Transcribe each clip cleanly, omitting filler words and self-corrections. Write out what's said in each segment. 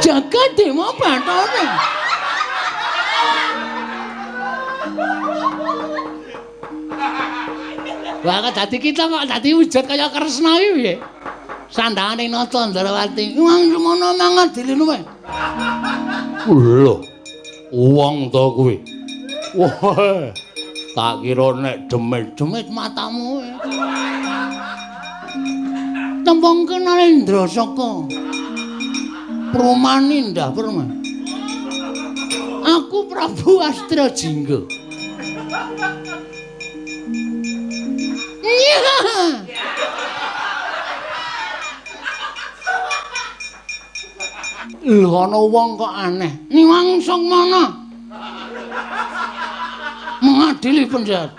Jagat Dewa Bathara. Wah, dadi kita kok dadi wujud kaya Kresna iki piye? Sandangane Nata Ndrawati. Wong semono mangadili luwe. Lho. Wong to kuwi. Wah. Tak kira nek demit-demit matamu. Tembung Narendra saka Perumahan Indah Perma. Aku Prabu Astrajingga. Iya. Lho ana wong kok aneh. Niwang Sukmana. Mengadili penjahat.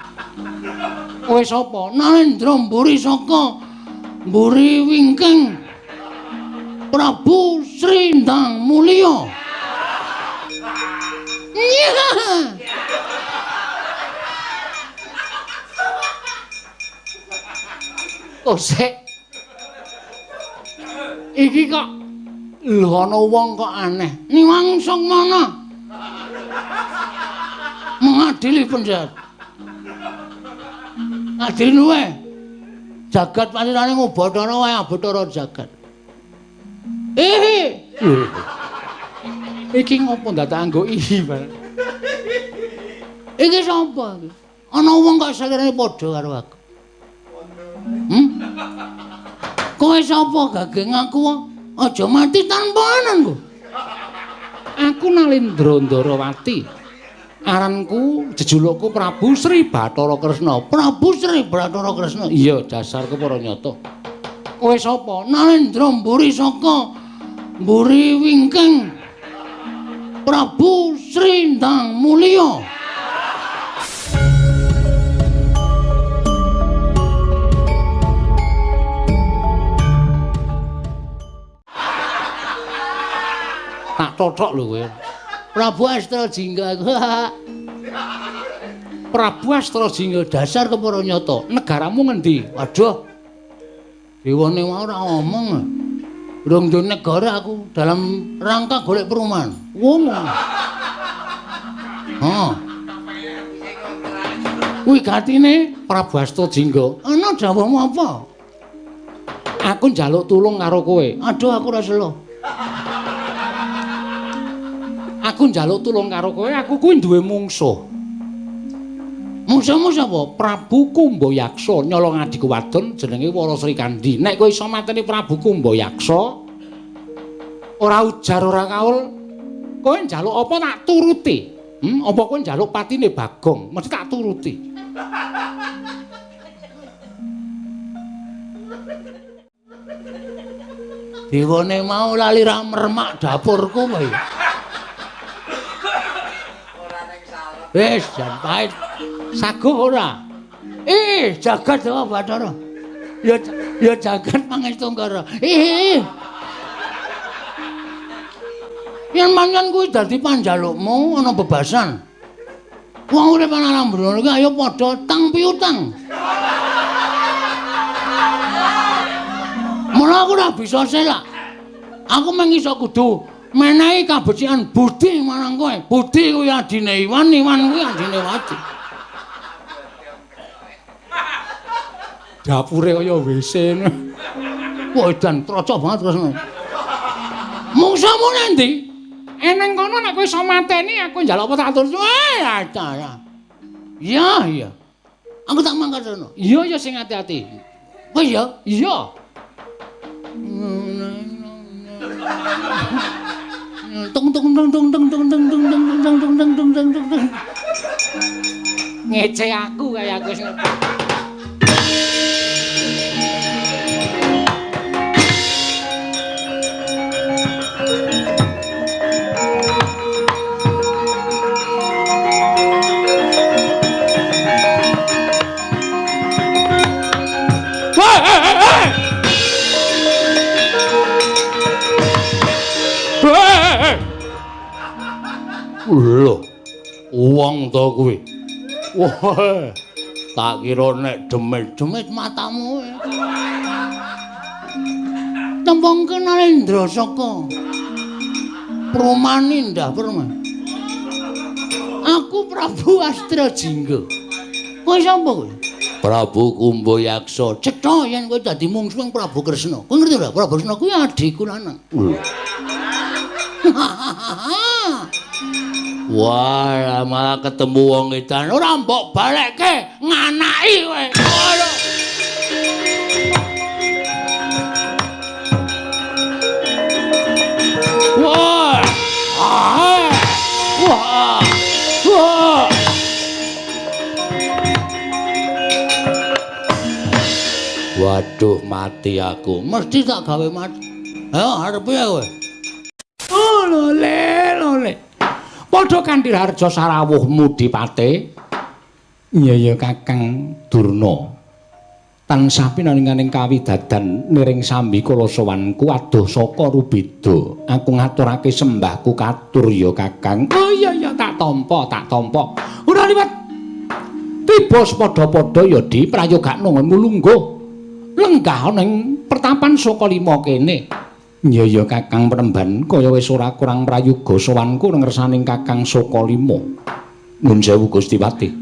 Kowe sapa? Narendra mburi saka mburi wingking Prabu Sri Ndang Mulya. Iya. Kosek. Iki kok lho ana wong kok aneh. Niwang Sukmana. Mengadili penjahat. Ngadili luwe. Jagat panjenengane ngubathara wae abetara jagat. Eh. Iki ngopo ndadak anggo iki, Pak? Iki sapa iki? Ana wong kok selirane padha karo aku. Kowe sapa gage ngaku aja mati tanpa ananku. Aku Nalendra Ndarawati. Aranku jejulukku Prabu Sri Bathara Kresna. Prabu Sri Bathara Kresna. Iya, dasarku para nyata. Kowe sapa? Narendra mburi saka mburi wingking Prabu Sri Ndang Mulya. Tak tothok lho kowe. Prabu Astrajingga aku. Prabu Astrajingga dasar kepara nyata. Negaramu ngendi? Waduh. Dewane mau ora ngomong. Durung duwe negara aku dalam rangka golek perumahan. Wong. Heeh. Kuwi gatine Prabu Astrajingga. Ana dawuhmu apa? Aku njaluk tulung karo kowe. Aduh aku ora selo. Aku njaluk tulung karo kowe, aku kuwi duwe mungsuh. Mungsuhmu sapa? Prabu Kumbayaksa nyolong adhiku wadon jenenge Wara Srikandhi. Nek kowe iso mateni Prabu Kumbayaksa, ora ujar ora kaul, kowe njaluk apa tak turuti. Apa kowe njaluk patine Bagong, mesti tak turuti. Dewane mau lali ra mermak dapurku kowe. Wis jan pahit. Saguh ora? Ih, jagat Dewa Bathara. Ya ya jagat Pangestu-Ngara. Ih. Yen mangan kuwi dadi panjalukmu ana bebasan. Wong urip ana alam brono iki ayo padha tang piutang. Mula aku ora bisa selak. Aku mung iso kudu menehi kabecikan budi marang kowe. Budi kuwi adine Iwan, Iwan kuwi adine Wadi. Dapure kaya WC. Wah, edan trocok banget terus. Mungsuhmu nang ndi? Eneng kono nek kowe iso mateni aku njaluk apa tak atur. Wah, ya. Iya, iya. Aku tak mangkat sono. Iya, ya sing ati-ati. Wis ya? Iya. Tung tung tung tung tung tung tung tung tung tung tung tung tung tung tung tung. Ngece aku kaya aku sing. Lho, wong to kuwi. Wah, tak kira nek demit-demit matamu. Tembung Narendra saka Perumahan indah perumahan. Aku Prabu Astrajingga. Kowe sapa kowe? Prabu Kumbayaksa. Cetha yen kowe dadi mungsuh Prabu Kresna. Kowe ngerti ora? Prabu Kresna kuwi adhiku lanang. Wah, malah ketemu wong edan. Ora mbok balekke, nganaki kowe. Wah. Wah. Wah. Waduh, mati aku. Mesti tak gawe mati. Ayo arepe kowe. Oh, lole, lole. Padha kanthi harja sarawuhmu Dipate. Iya ya Kakang Durna. Tansah pinaringaning kawidadan niring sambi kala sowanku adoh saka rubeda. Aku ngaturake sembahku katur ya Kakang. Oh iya ya tak tampa, tak tampa. Ora liwat. Tiba padha-padha ya Di prayogakno nggonmu lungguh. Lenggah ana ing pertapan Sukalima kene. Iya ya Kakang Penemban, kaya wis ora kurang prayoga sowanku ngersaning Kakang Sukalima. Nuwun sewu Gusti Patih.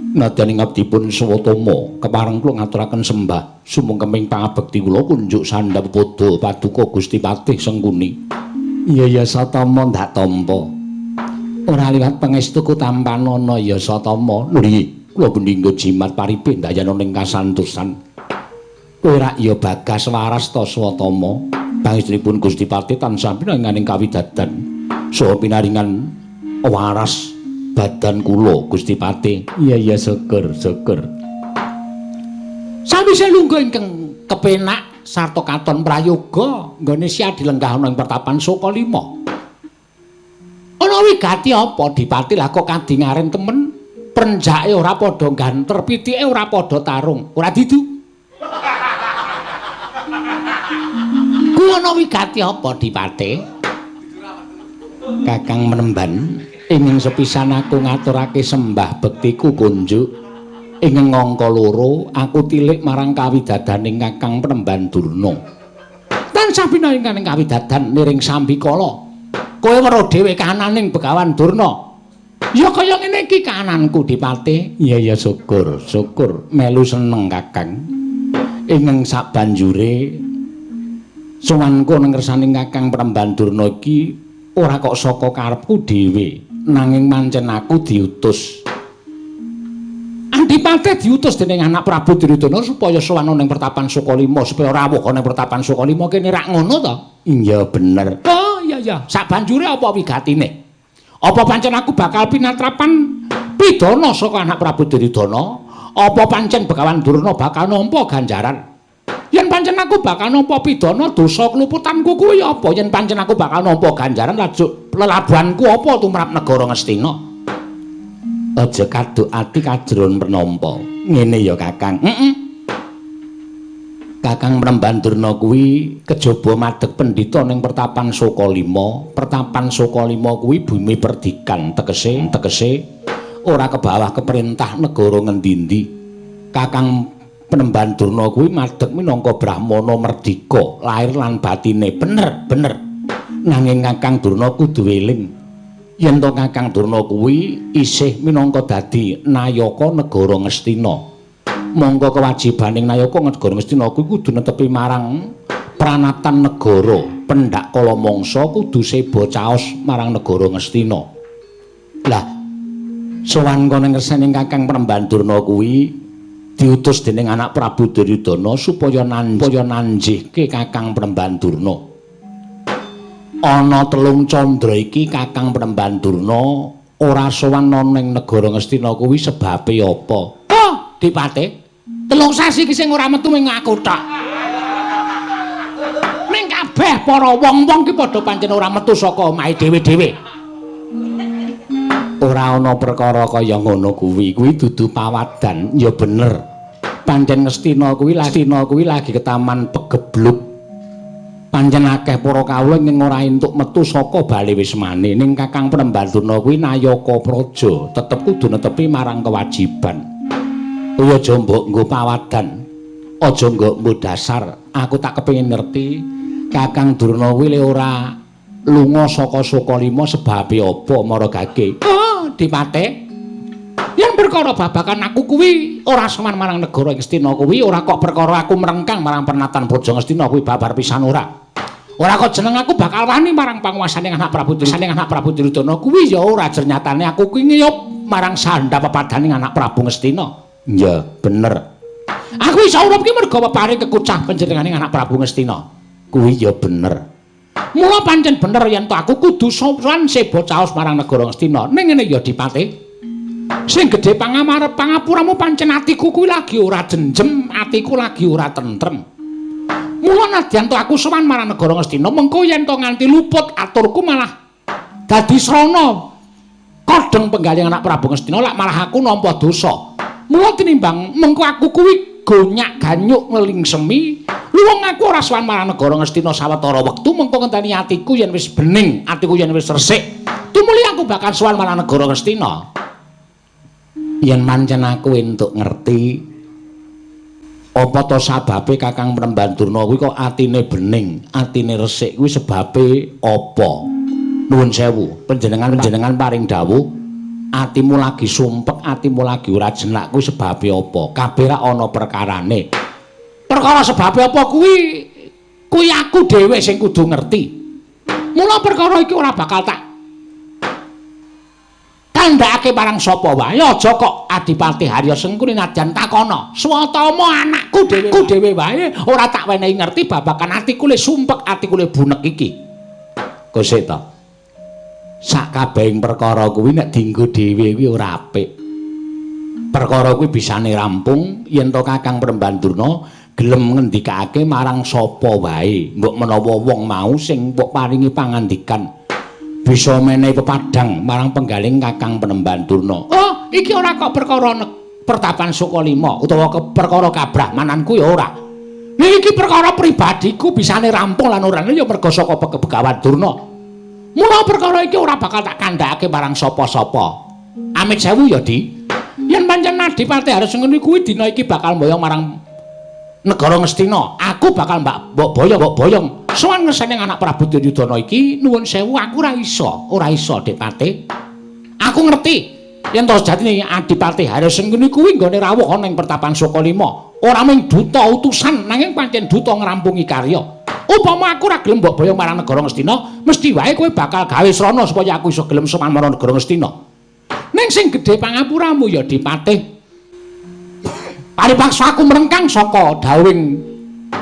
Nadyan ing abdipun Swatama, kepareng kula ngaturaken sembah sumungkeming pangabekti kula kunjuk sandhap padha paduka Gusti Patih Sengkuni. Iya ya Satama ndak tampa. Ora liwat pangestuku tampanana ya Satama. Nggih, kula bendingga jimat paripe ndayana ning kasantosan. Kowe rak ya bagas waras ta Swatama. Pangestunipun Gusti Patih tansah pinaringaning kawidadan saha pinaringan waras badan kula Gusti Patih. Iya iya syukur syukur. Sawise lungguh ingkang kepenak sarta katon prayoga nggone sia dilenggah ana ing pertapan Sukalima. Ana wigati apa Dipati lah kok kadingaren temen prenjake ora padha ganter, pitike ora padha tarung, ora didu. Kuwi ana wigati apa Dipate? Kakang Menemban, ingin sepisan aku ngaturake sembah bektiku kunjuk. Ing angka loro aku tilik marang kawidadaning Kakang Penemban Durna. Tansah pinaringaning kawidadan niring sambikala. Kowe weruh dhewe kahananing Begawan Durna. Ya kaya ngene iki kahananku Dipate. Iya ya syukur, syukur melu seneng Kakang. Ing sabanjure sowanku nang ngersaning Kakang Penemban Durna iki ora kok saka karepku dhewe, nanging mancen aku diutus. Andipate diutus dening anak Prabu Duryudana supaya sowan ning pertapan Sukalima, supaya rawuh ana pertapan Sukalima kene rak ngono to? Iya bener. Oh iya iya, sabanjure apa wigatine? Apa pancen aku bakal pinatrapan pidana saka anak Prabu Duryudana? Apa pancen Begawan Durna bakal nampa ganjaran? Yen pancen aku bakal nampa pidana dosa kluputanku kuwi apa? Yen pancen aku bakal nampa ganjaran lajuk lelabuhanku apa tumrap negara Ngastina? Aja kaduk ati kajron penampa. Ngene ya Kakang. Heeh. Kakang Penemban Durna kuwi kejaba madeg pendhita ning pertapan Sukalima. Pertapan Sukalima kuwi bumi perdikan, tegese tegese ora kebawah keperintah negara ngendi-endi. Kakang Penemban Durna kuwi madeg minangka brahmana merdika, lahir lan batine bener bener. Nanging Kakang Durna kudu eling yen to Kakang Durna kuwi isih minangka dadi nayaka negara Ngastina. Mongko kewajibaning nayaka negara Ngastina kuwi kudu netepi marang pranatan negara, pendak kala mangsa kudu seba caos marang negara Ngastina. Lah sowan kono ngersaning Kakang Penemban Durna kuwi diutus dening anak Prabu Duryudana supaya nanjihke Kakang Penemban Durna. Ana telung candra iki Kakang Penemban Durna ora sowan ana ning negara Ngastina kuwi sebabe apa? Oh, Dipate. Telung sasi iki sing ora metu ming aku tok. Ning kabeh para wong-wong ki padha pancen ora metu saka omahe dhewe-dhewe. Ora ana perkara kaya ngono kuwi, kuwi dudu pawadan, ya bener. Pancen Ngastina kuwi lagi ketaman pegebluk. Pancen akeh para kawula ing ora entuk metu saka bale wismane. Ning Kakang Penemban Durna kuwi nayaka praja, tetep kudu netepi marang kewajiban. Kuwi aja mbok nggo pawadan, aja nggo dasar. Aku tak kepengin ngerti Kakang Durna kuwi le ora Lunga saka Sukalima sebabe apa Maragage? Oh, Dipate. Yen perkara babagan aku kuwi ora sowan marang negara Ngastina kuwi ora kok perkara aku mrengkang marang pernatan Praja Ngastina kuwi babar pisan ora. Ora kok jeneng aku bakal wani marang panguwasane anak Prabu Duryudana anak Prabu Duryudana kuwi ya ora jernyatane aku kuwi ngiyup marang sandha pepadane anak Prabu Ngastina. Iya, bener. Aku iso urip ki mergo peparing kekucah panjenengane anak Prabu Ngastina. Kuwi ya bener. Mula pancen bener yen to aku kudu sowan seba caos marang negara Ngastina. Ning ngene ya Dipate. Sing gedhe pangamarep pangapuramu pancen atiku kuwi lagi ora jenjem, atiku lagi ora tentrem. Mula nadyan to aku sowan marang negara Ngastina, mengko yen to nganti luput aturku malah dadi srana kodheng penggaling anak Prabu Ngastina lak malah aku nampa dosa. Mula tinimbang mengko aku kuwi gonyak-ganyuk ngelingsemi, luwung aku ora sowan marang negara Ngastina sawetara wektu mengko ngenteni atiku yen wis bening, atiku yen wis resik, tumuli aku bakal sowan marang negara Ngastina. Yen pancen aku entuk ngerti apa to sababe Kakang Premban Durna kuwi kok atine bening, atine resik kuwi sebabe apa? Nuwun sewu, panjenengan paring dawuh atimu lagi sumpek, atimu lagi ora jenak kuwi sebabe apa? Kabeh ra ana perkarane. Perkara sebabe apa kuwi kuwi aku dhewe sing kudu ngerti. Mula perkara iki ora bakal tak kandhakake marang sapa wae, aja kok Adipati Harya Sengkuni nadyan takono. Swatama anakku dhewe wae ora tak wenehi ngerti babagan atiku le sumpek, atiku le bunek iki. Kose ta. Sak kabehing perkara kuwi nek dienggo dhewe kuwi ora apik. Perkara kuwi bisane rampung yen to Kakang Premban Durna gelem ngendikake marang sapa wae, mbok menawa wong mau sing mbok paringi pangandikan bisa menehi pepadang marang penggaling Kakang Penemban Durna. Oh, iki ora kok perkara pertapan Sukalima utawa perkara kabrahmananku ya ora. Iki perkara pribadiku bisane rampung lan ora ya merga saka Begawan Durna. Mula perkara iki ora bakal tak kandhakake marang sapa-sapa. Amit sewu ya, Di. Yen pancen Adipati Harya Sengkuni kuwi dina iki bakal mboyong marang negara Ngastina, aku bakal mbok boyong sowan ngesene anak Prabu Duryudana iki. Nuwun sewu, aku ora iso Dipate. Aku ngerti yen to sejatine Adipati Harya Sengkuni kuwi nggone rawuh ana ing pertapan Sukalima, ora mung duta utusan nanging pancen duta ngrampungi karya. Upama aku ora gelem mbok boyong marang negara Ngastina, mesti wae kowe bakal gawe srana supaya aku iso gelem sowan marang negara Ngastina. Ning sing gedhe pangapuramu ya Dipate. Paripaksa aku mrengkang saka dawuhing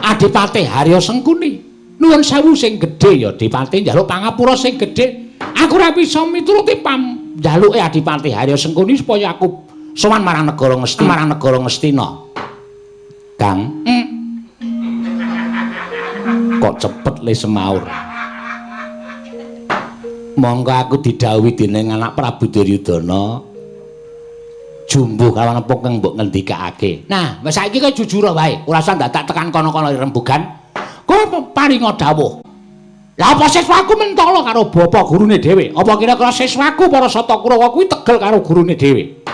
Adipati Harya Sengkuni. Nuwun sewu sing gedhe ya Dipate, njaluk pangapura sing gedhe. Aku ora bisa mituruti pamjaluke Adipati Harya Sengkuni supaya aku sowan marang negara Ngastina, marang negara Ngastina. Kang, kok cepet le semaur. Monggo aku didhawuhi dening anak Prabu Duryudana. Jumbuh kawan apa kang mbok ngendikake. Nah, wis saiki kowe jujur wae, ora usah dadak tekan kono-kono rembugan. Kowe paringa dawuh. Lah apa siswaku mentala karo bapa gurune dhewe? Apa kira-kira siswaku para Sata Kurawa kuwi tegel karo gurune dhewe?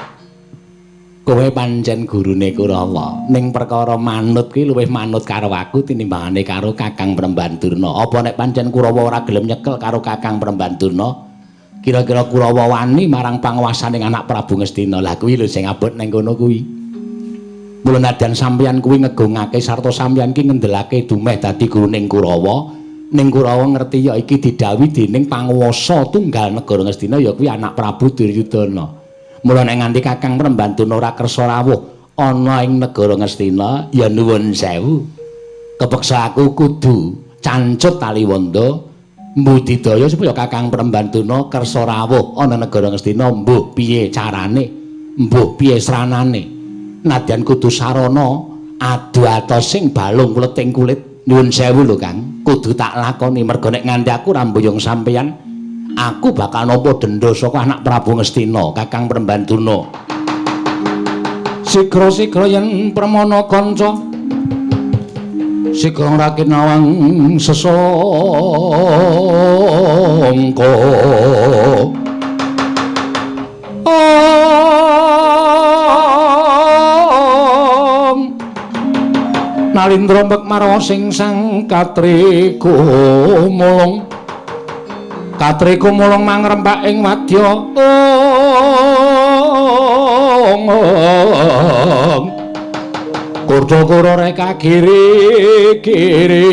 Kowe pancen gurune Kurawa, ning perkara manut kuwi luwih manut karo aku tinimbangane karo Kakang Premban Durna. Apa nek pancen Kurawa ora gelem nyekel karo Kakang Premban Durna? Kira-kira Kurawa wani marang panguwasane anak Prabu Ngastina. Lah kuwi lho sing abot ning kono kuwi. Mula nadyan sampeyan kuwi ngegungake sarta sampeyan ki ngendelake dumeh dadi guruning Kurawa, ning Kurawa ngerti ya iki didhawuhi dening panguwasa tunggal negara Ngastina ya kuwi anak Prabu Duryudana. Mula nek nganti Kakang Premban Durna ora kersa rawuh ana ing negara Ngastina ya nuwun sewu. Kepeksa aku kudu cancut taliwonda mbudidaya supaya Kakang Premban Durna kersa rawuh ana negara Ngastina. Mbuh piye carane, mbuh piye sranane, nadyan kudu sarana adu atos sing balung kuleting kulit. Nyuwun sewu lho Kang, kudu tak lakoni merga nek nganti aku ora mboyong sampeyan aku bakal nampa denda saka anak Prabu Ngastina Kakang Premban Durna. Sigra-sigra yen permana kanca sigra rakit nawang sesangka. Nalindra mek marwa sing sang katri gumulung. Katri kumulung mangrempak ing wadya. Kurda-kura reka kiri-kiri.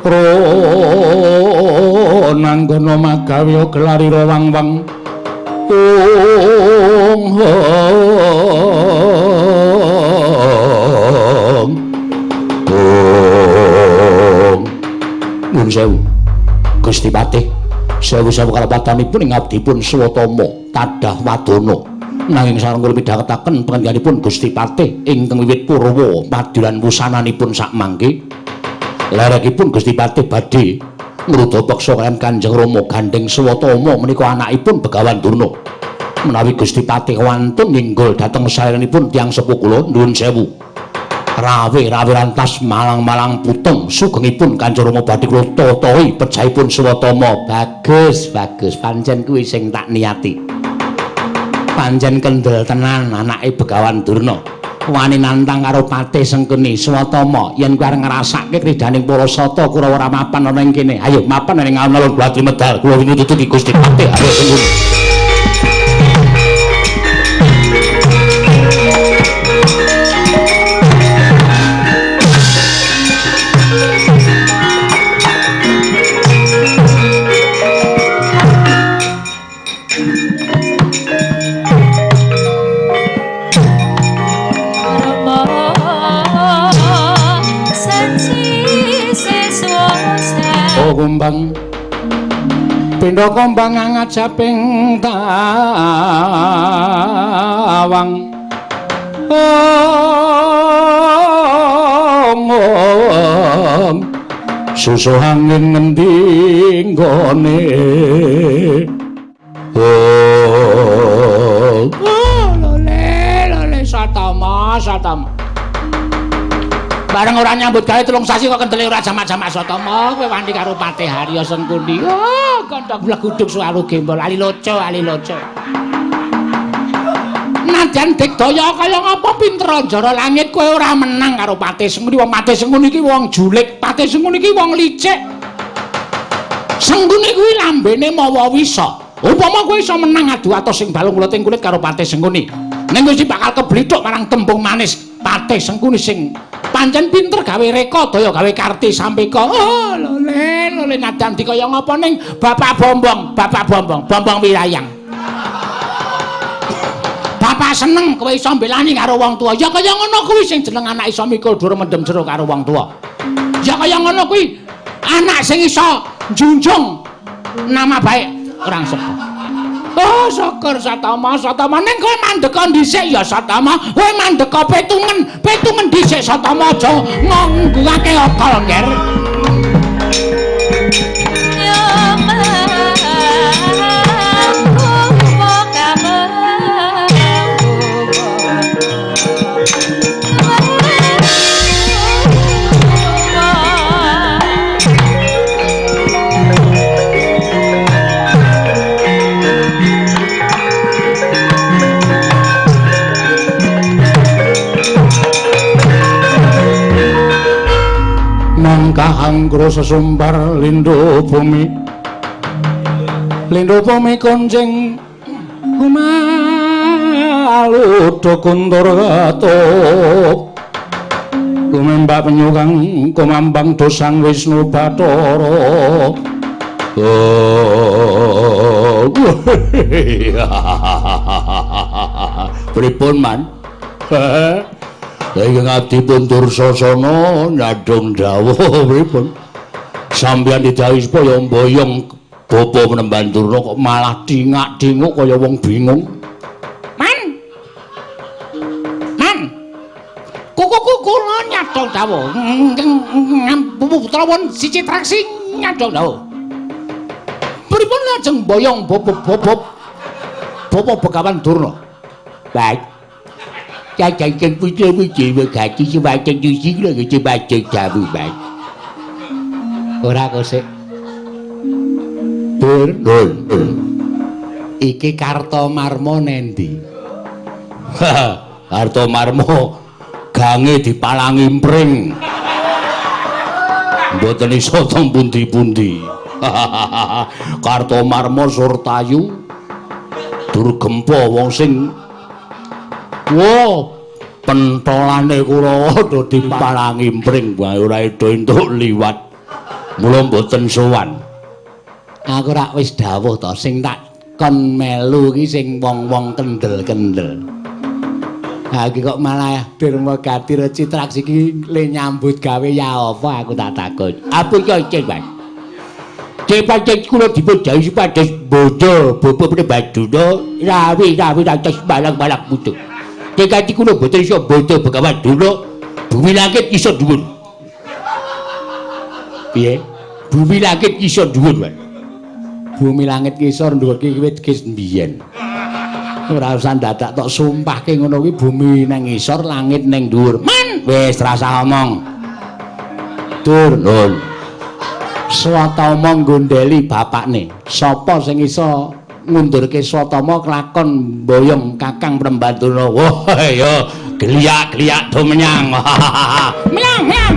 Ronanggana magawe gelarira wang-wang. Nuwun sewu Gusti Patih, sewu-sewu kalepatanipun ing abdipun Swatama tadah wadana. Nanging sareng kula midhangetaken pangendhikanipun Gusti Patih ingkang wiwit purwa padilan wusananipun sakmangke. Lerekipun Gusti Patih badhe ngruda peksa kaliyan Kanjeng Rama gandheng Swatama menika anakipun Begawan Durna. Menawi Gusti Patih wantun ninggol dhateng saeranipun tiyang sepuh kula, nuwun sewu. Rawe-rawe rantas malang-malang putung sugengipun Kanjeng Rama badhe kula tatahi pejahipun Swatama. Bagus, bagus, pancen kuwi sing tak niati. Pancen kendel tenan anake Begawan Durna. Wani nantang karo Patih Sengkuni. Swatama, yen kowe arep ngrasake kridaning para sata Kurawa ora mapan ana ing kene. Ayo mapan ning alun-alun Blatri medal. Kula wingi tututi Gusti Patih. Ayo Sengkuni. Kumbang pindha kumbang ngajaping tawang. Om susuh angin ngendi nggone. Oh lole lole Satama, Satama. Bareng ora nyambut gawe 3 sasi kok kendele ora jamak-jamak Satama, kowe wani karo Patih Harya Sengkuni. Oh, kandhang bleguduk suwaru gembol, ali loco, ali loco. Nadyan digdaya kaya ngapa pinter njara langit kowe ora menang karo Patih Sengkuni. Wong Patih Sengkuni iki wong julik, Patih Sengkuni iki wong licik. Sengkuni kuwi lambene mawa wisa. Upama kowe iso menang adu atos sing balung uleting kulit karo Patih Sengkuni, ning kowe bakal keblithuk marang tembung manis Patih Sengkuni sing pancen pinter gawe reka daya gawe karti sampeka. Oh lole lole nadyan dikaya ngapa ning Bapak Bombong, Bapak Bombong, Bombong Wirayang. Bapak seneng kowe iso mbelani karo wong tuwa. Ya kaya ngono kuwi sing jeneng anak iso mikul dhuwur mendem jero karo wong tuwa. Ya kaya ngono kuwi anak sing iso njunjung nama baik orang sepuh. Oh syukur Satama, Satama ning kowe mandeka dhisik ya Satama, kowe mandeka petungen, petungen dhisik Satama aja nganggukake akal, Nger. Mangkahanggra sesumbar lindhu bumi, lindhu bumi konjeng gumaludha kuntur katuk lumembak penyukang kumambang dosang Wisnu Bathara. Pripun man? Lha ngabdi pun Dursasana nyadong dawuh pripun? Sampeyan didhawuhi supaya mboyong bapa Penemban Durna kok malah dingak-dinguk kaya wong bingung. Man. Man. Kuku kula nyadong dawuh. Putra won siji traksi nyadong dawuh. Pripun lajeng mboyong bapa Begawan Durna? Baik. Cacang putra puji wegati semacam cuci lagi semacam jamu baik. Ora kosek. Dur, iki Kartomarmo nendi? Kartomarmo gange dipalangi mpring. Mboten iso teng pundi-pundi. Kartomarma Surtayu Durgempa wong sing wah pentolane Kurawa do dipalangi mpring wae ora entuk liwat. Mula mboten sowan. Aku rak wis dawuh to sing tak kon melu iki sing wong-wong kendel-kendel. Ha iki kok malah Dermagati Citraksi iki le nyambut gawe ya apa aku tak takon. Apa iki icen, Mas? Pancen kula dipun dawuhi supados bodho bapa Prabaduna rawi-rawi ratos malang-malang putu. Kanthi kula boten iso bodho Begawan Durna, bumi langit iso dhuwur. Piye? Bumi langit iso dhuwur, Mas. Bumi langit kisor dhuwur ki wit kis mbiyen. Ora usah dadak tok sumpahke ngono kuwi bumi nang ngisor langit nang dhuwur. Man, wis rasah omong. Dur, nun. Swatama nggondheli bapakne. Sapa sing iso ngundurke Swatama kelakon mboyong Kakang Prembantuna? Wah, ya geliak-geliak do menyang. Menyang, menyang.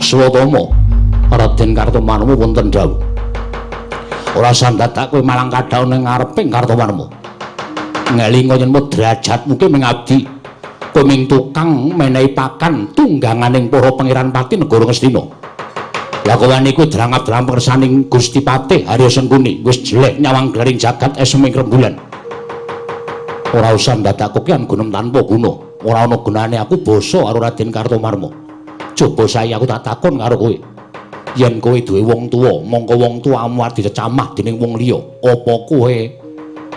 Swatama Raden Kartomarma wonten dawuh. Ora sandadak kowe malang kadhaon ning ngareping Kartomarma. Ngelinga yen derajatmu ki ming abdi. Kowe ming tukang menehi pakan tungganganing para pangeran pati negara Ngastina. Lah kowe niku drangap-drangap kersaning Gusti Patih Harya Sengkuni wis jeleh nyawang glaring jagat esem ing rembulan. Ora usah ndadak kokian gunem tanpa guna. Ora ana gunane aku basa karo Raden Kartomarma. Coba saiki aku tak takon karo kowe. Yen kowe duwe wong tuwa, mongko wong tuamu arep dicecamah dening wong liya. Apa kowe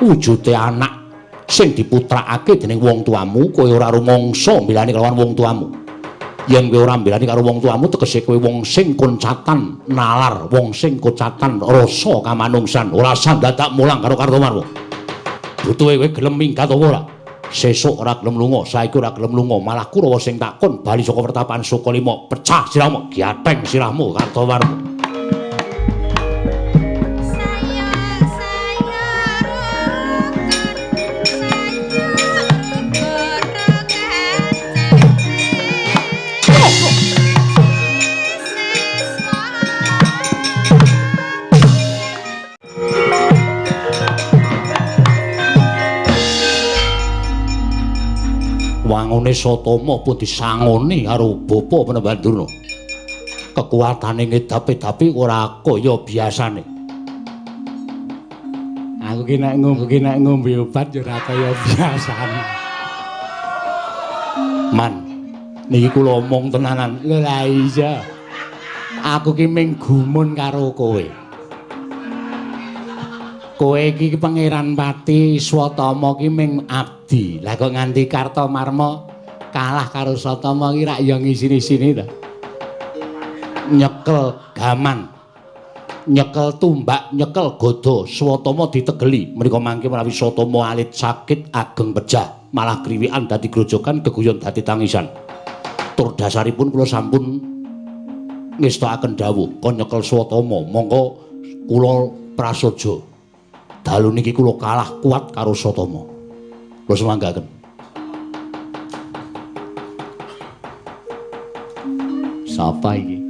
wujude anak sing diputrakake dening wong tuamu, kowe ora rumangsa mbelani kelawan wong tuamu? Yen kowe ora mbelani karo wong tuamu, tegese kowe wong sing koncatan nalar, wong sing kocatan rasa kamanungsan. Ora usah dadak mulang karo Kartomarma. Butuhe kowe gelem minggat apa ora? Sesuk ora gelem lunga, saiki ora gelem lunga, malah Kurawa sing takon bali saka pertapan Sukalima, pecah sirahmu, giateng sirahmu Kartomarma. Wangune Satama pun disangoni karo bapa Prembantuna. Kekuatane ngedapi-dapi ora kaya biasane. Aku ki nek ngombe obat ya ora kaya biasane. Man, niki kula omong tenanan. Lho lah iya. Aku ki ming gumun karo kowe. Kowe iki Pangeran Pati Swatama ki ming abdi. Lah kok nganti Kartomarma kalah karo Swatama ki rak ya ngisini-sini ta. Nyekel gaman, nyekel tumbak, nyekel gada, Swatama ditegeli. Menika mangke menawi Swatama alit sakit ageng pejah, malah kriwikan dadi grojogan, geguyon dadi tangisan. Tur dasaripun kula sampun ngestokaken dawuh kon nyekel Swatama, mongko kula prasaja. Dalu niki kula kalah kuat karo Satama. Kula sumanggaken. Sapa iki?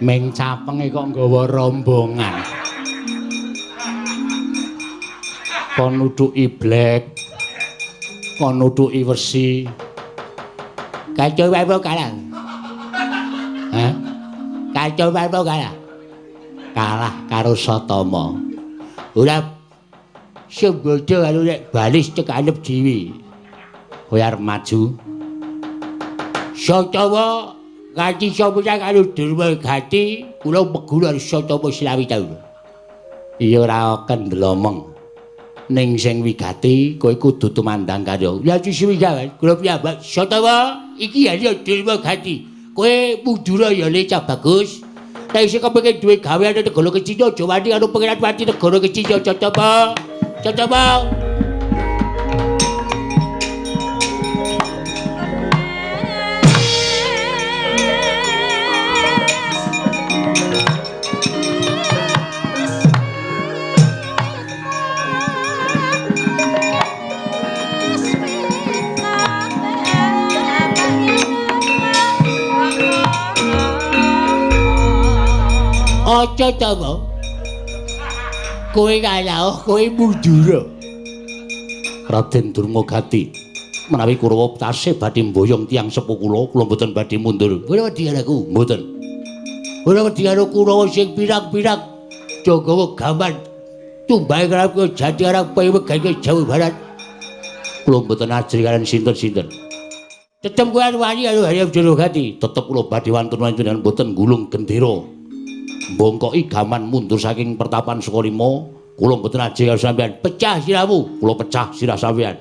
Ming capenge kok nggawa rombongan. Kon nutuki blek, kon nutuki wesi. Kacau apa kalah? Hah? Kacau apa kalah? Kalah karo Satama. Ora sembada karo nek balis cekalep dhewe. Kowe arep maju. Satama nganti sapa karo Durmagati, kula meguru karo Satama selawi taun. Iya ora kendel omong. Ning sing wigati kowe kudu tumandang karya. Ya sisiwiga kula piyambak Satama iki ya Durmagati. Kowe mundura ya le cah bagus. Nek isih kepengin duwe gawean negara Kecina aja wani karo Pangeran Pati negara Kecina Satama. Satama. Aja to. Kowe kalah, kowe mundur. Raden Durmagati, menawi Kurawa tasih badhe mboyong tiyang sepuh kula, kula mboten badhe mundur. Kula wedi karo aku, mboten. Kula wedi karo Kurawa sing pirang-pirang jagawa gaman tumbahe karo jati arang pewegan Jawa Barat. Kula mboten ajri kaliyan sinten-sinten. Tetep kowe wani karo Hayam Durmagati, tetep kula badhe wantun-wantunan mboten gulung gendera. Mbongkoki gaman mundur saking pertapan Sukalima. Kula mboten ajri karo sampeyan. Pecah sirahmu, kula pecah sirah sampeyan.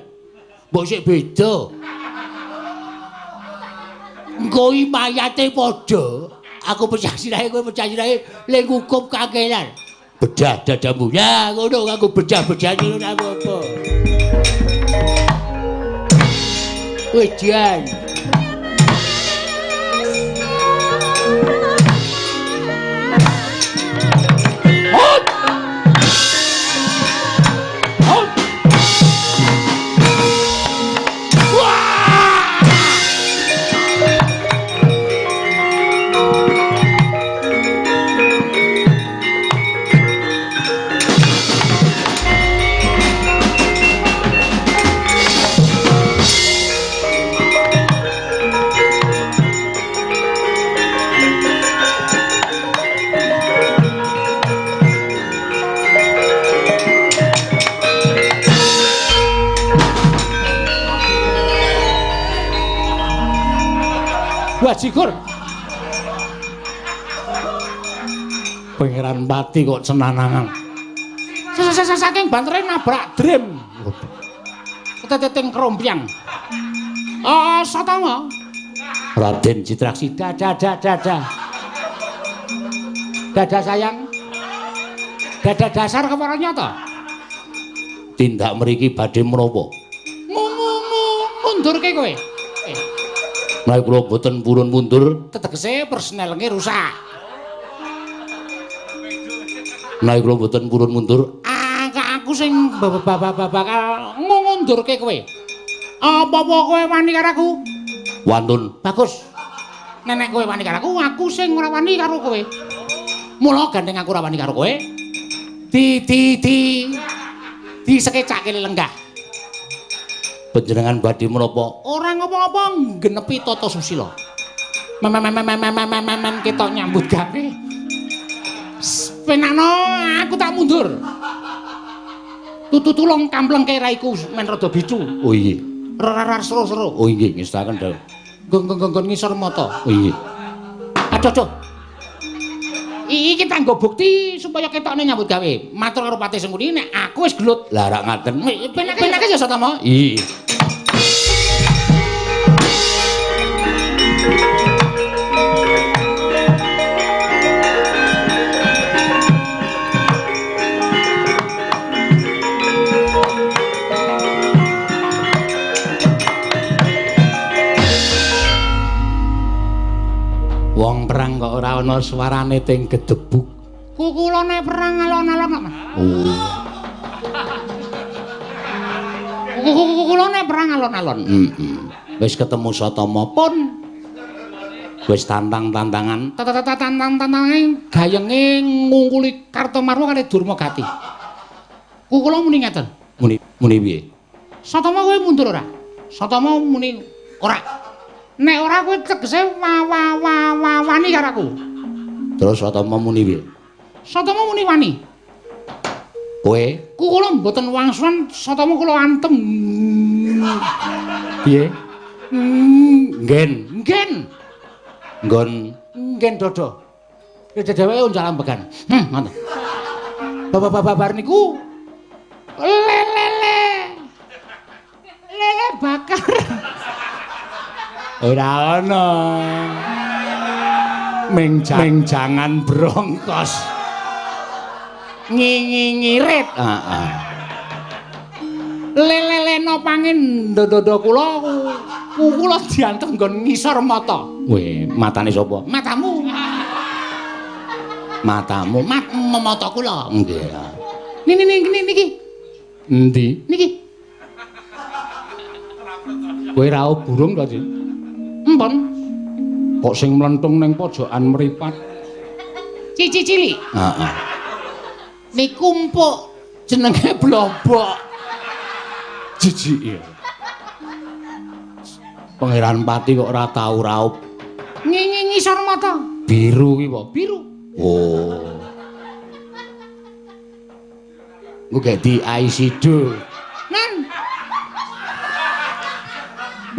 Mbok sik beda. Engko iki mayate padha. Aku pecah sirahe, kowe pecah sirahe, le ngukup kakelan. Bedah dadamu. Ya ngono aku bedah-bedah ngono apa. Wejan. Wajigur. Pangeran Pati kok cenanangan. Saking bantere nabrak drem. Keteteting krompiang. Oh, Satama. Raden Citraksi dada dada. Dada sayang. Dada dasar kepara nyata. Tindak mriki badhe menapa? Mundurke kowe. Menawi kula boten purun mundur, tetegese persnelenge rusak. Menawi kula boten purun mundur, aku sing bakal ngundurke kowe. Apa-apa kowe wani karo aku? Wantun. Bagus. Nenek kowe wani karo aku, aku sing ora wani karo kowe. Mula gandeng aku ora wani karo kowe. Di di di disekecake lenggah. Panjenengan badhe menapa? Ora ngopo-ngopo nggenepi tata susila. Men ketok nyambut gawe. Penakno aku tak mundur. Tutu tulung kamplengke raiku men rada bicu. Oh iya. Rarar seru-seru. Oh iya, ngestaken dawuh. Nggon-nggon ngisor mata. Oh iya. Aduh aduh. Iki kanggo bukti supaya ketokne nyambut gawe. Matur karo Patih Sengkuni nek aku wis gelut. Lah rak ngaten. Penake ya Satama. Iya. Wong perang kok ora ana suarane teng gedebuk. Kula nek perang alon-alon kok, Mas. Oh. Kula nek perang alon-alon. Heeh. Wis ketemu Satama pun. Wis tantang-tantangan. Tantang-tantangan gayenge ngungkuli Kartomarwa kali Durmagati. Kula muni ngeten. Muni muni piye? Satama kowe mundur ora? Satama muni ora. Nek ora kowe tegese wani karo aku. Terus Satama muni piye? Satama muni wani. Kowe kula mboten wangsulan Satama kula antem. Piye? Nggen, nggen. Nggon nggen dodo. Dheweke uncal ambegan. Ngoten. Babar niku lele. Lele bakar. Ora ana. Meng jangan brongkos. Ngingi-ngirit. Heeh. Leleleno pangin dodo kula kula diantem nggon ngisor mata. Weh, matane sapa? Matamu. Matamu, mata kula. Nggih. Niki niki niki. Endi? Niki. Kowe raup burung to, Dik? Empon. Kok sing mlentung ning pojokan mripat. Cici cilik. Heeh. Niku empuk jenenge blobok. Jijik. Pangeran Pati kok ora tau raup. Ngingi ngisor mata. Biru ki apa? Biru. Oh. Engko gek di aisido. Nan.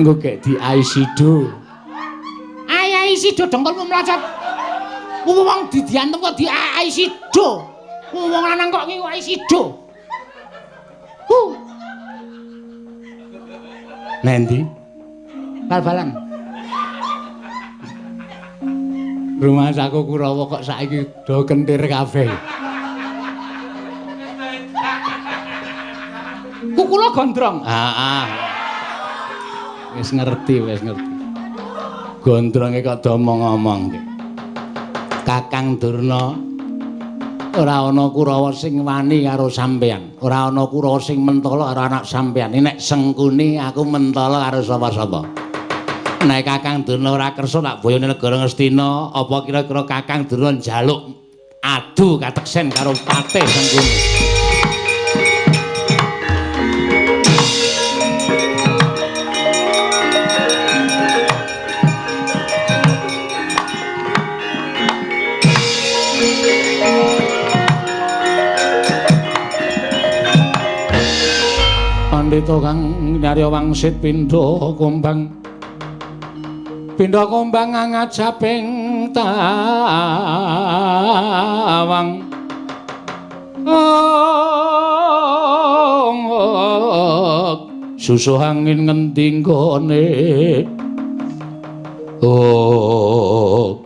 Engko gek di aisido. Ai aisido dengkulmu mlocot. Wong didiantem kok di aisido. Wong lanang kok ngiku aisido. Hu. Nendi? Bal-balan. Rumah saku Kurawa kok saiki do kentir kabeh. Kukula gondrong. Heeh. Wis ngerti, wis ngerti. Gondronge kok do omong-omong. Kakang Durna, ora ana Kurawa sing wani karo sampeyan. Ora ana Kurawa sing mentala karo anak sampeyan. Nek Sengkuni aku mentala karo sapa-sapa. Nek Kakang Durna ora kersa tak boyone negara Ngastina, apa kira-kira Kakang Durna njaluk adu kateksen karo Patih Sengkuni? Pandhita kang nyarya wangsit pindha kumbang. Pindha kumbang ngajaping tawang. Susuh angin ngendi nggone. Oh.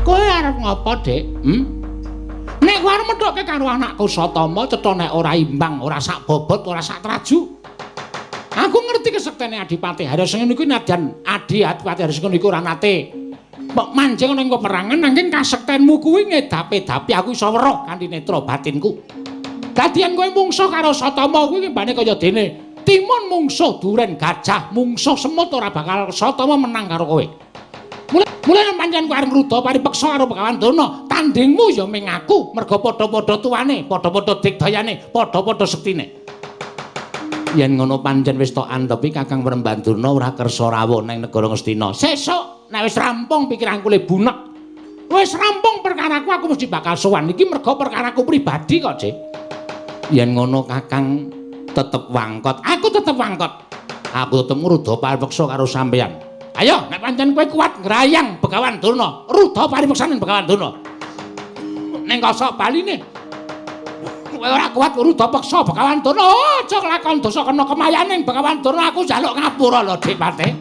Kowe arep ngopo, Dik? Nek kowe arep methoke karo anakku Satama, cetha nek ora imbang, ora sak bobot, ora sak traju. Aku ngerti kesektene Adipati Harisengene kuwi nadyan Adipati Harisengene iku ora nate mbok manjing ana ing peperangan, nanging kasektenmu kuwi ngedapi-dapi aku iso weruh kanthi netra batinku. Dadi yen kowe mungsuh karo Satama kuwi ngembane kaya dene timun mungsuh duren gajah, mungsuh semut ora bakal Satama menang karo kowe. Mulane pancen kowe arep ngruda paripeksa karo Begawan Durna, tandingmu ya ming aku, merga padha-padha tuane, padha-padha digdayane, padha-padha sektine. Yen ngono pancen wis tok antepi Kakang Premban Durna ora kersa rawuh nang negara Ngastina. Sesuk nek wis rampung pikiranku le bunek, wis rampung perkaraku, aku mesti bakal sowan. Iki merga perkaraku pribadi kok, Dik. Yen ngono Kakang tetep wangkot. Aku tetep wangkot. Aku tetep ngruda paripeksa karo sampeyan. Ayo, nek pancen kowe kuat ngrayang Begawan Durna, ruda paripeksaning Begawan Durna. Ning kosok baline. Kowe ora kuat ruda peksa Begawan Durna, aja kelakon dosa kena kemayaning Begawan Durna, aku njaluk ngapura lho, Dik Patih.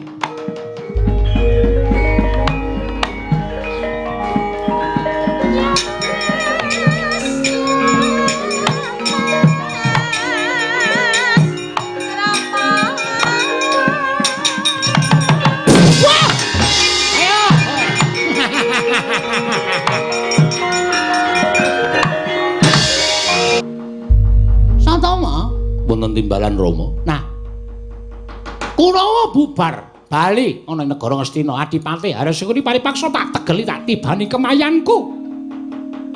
Wonten timbalan Rama. Nah, Kurawa bubar bali ana ing negara Ngastina. Adipati Harisengene paripaksa tak tegeli, tak tibani kemayanku.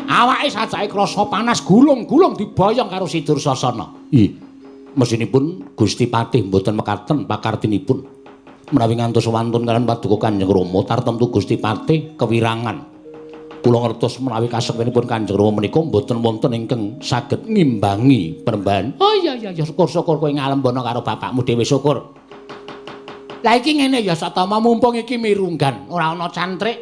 Awake sajake krasa panas, gulung-gulung diboyong karo si Dursasana. Ih, mesinipun Gusti Patih mboten mekaten pakartinipun. Menawi ngantos wantun kalian paduka Kanjeng Rama, tartemtu Gusti Patih kewirangan. Kula ngertos menawi kasektenipun Kanjeng Rama menika mboten wonten ingkang saged ngimbangi Premban. Oh iya iya ya, syukur-syukur kowe ngalembono karo bapakmu dhewe, syukur. Lah iki ngene ya Satama, mumpung iki mirunggan, ora ana cantrik,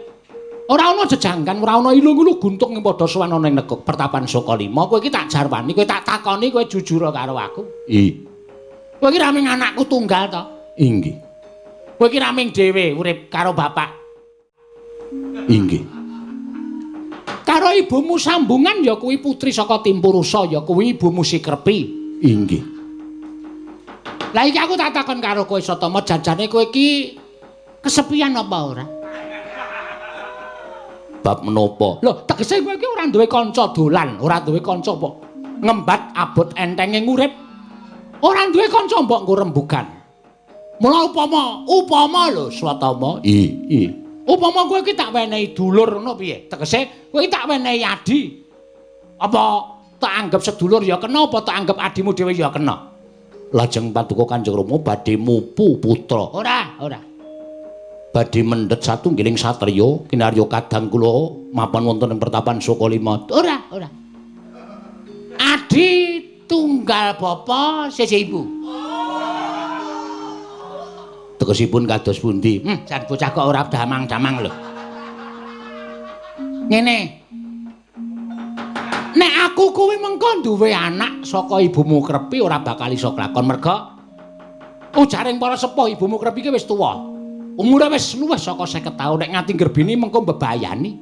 ora ana jejanggan, ora ana ilung-ilu guntung ing padha sowan ana ing negara Pertapan Sukalima. Kowe iki tak jarwani, kowe tak takoni, kowe jujur karo aku. Ih. Kowe iki raming anakku tunggal to? Inggih. Kowe iki raming dhewe urip karo bapak. Inggih. Karo ibumu sambungan ya kuwi putri saka Timpurusa, ya kuwi ibumu Sikrepi. Inggih. Lah iki aku tak takon karo kowe Satama, janjane kowe iki kesepian apa ora? Bab menapa? Lho, tegese kowe iki ora duwe kanca dolan, ora duwe kanca apa ngembat abot entenge ngurip. Ora duwe kanca mbok nggo rembugan. Mula upama lho Swatama, i. Upama kowe iki tak wenehi dulur ngono piye? Tegese kowe iki tak wenehi adi. Apa tak anggap sedulur ya kena apa tak anggap adimu dhewe ya kena? Lajeng paduka Kanjeng Rama badhe mupu putra. Ora, ora. Badhe mendhet satunggiling satriya kinarya kadang kula mapan wonten ing pertapan Sukalima. Ora, ora. Adi tunggal bapa siji ibu. Tegesipun kados pundi? Jan bocah kok ora damang-damang lho. Ngene. Nek aku kuwi mengko duwe anak saka ibumu Krepi ora bakal iso klakon merga ujaring para sepuh ibumu Krepi ki wis tuwa. Umure wis luwih saka 50 taun, nek nganti nggerbini mengko mbebayani.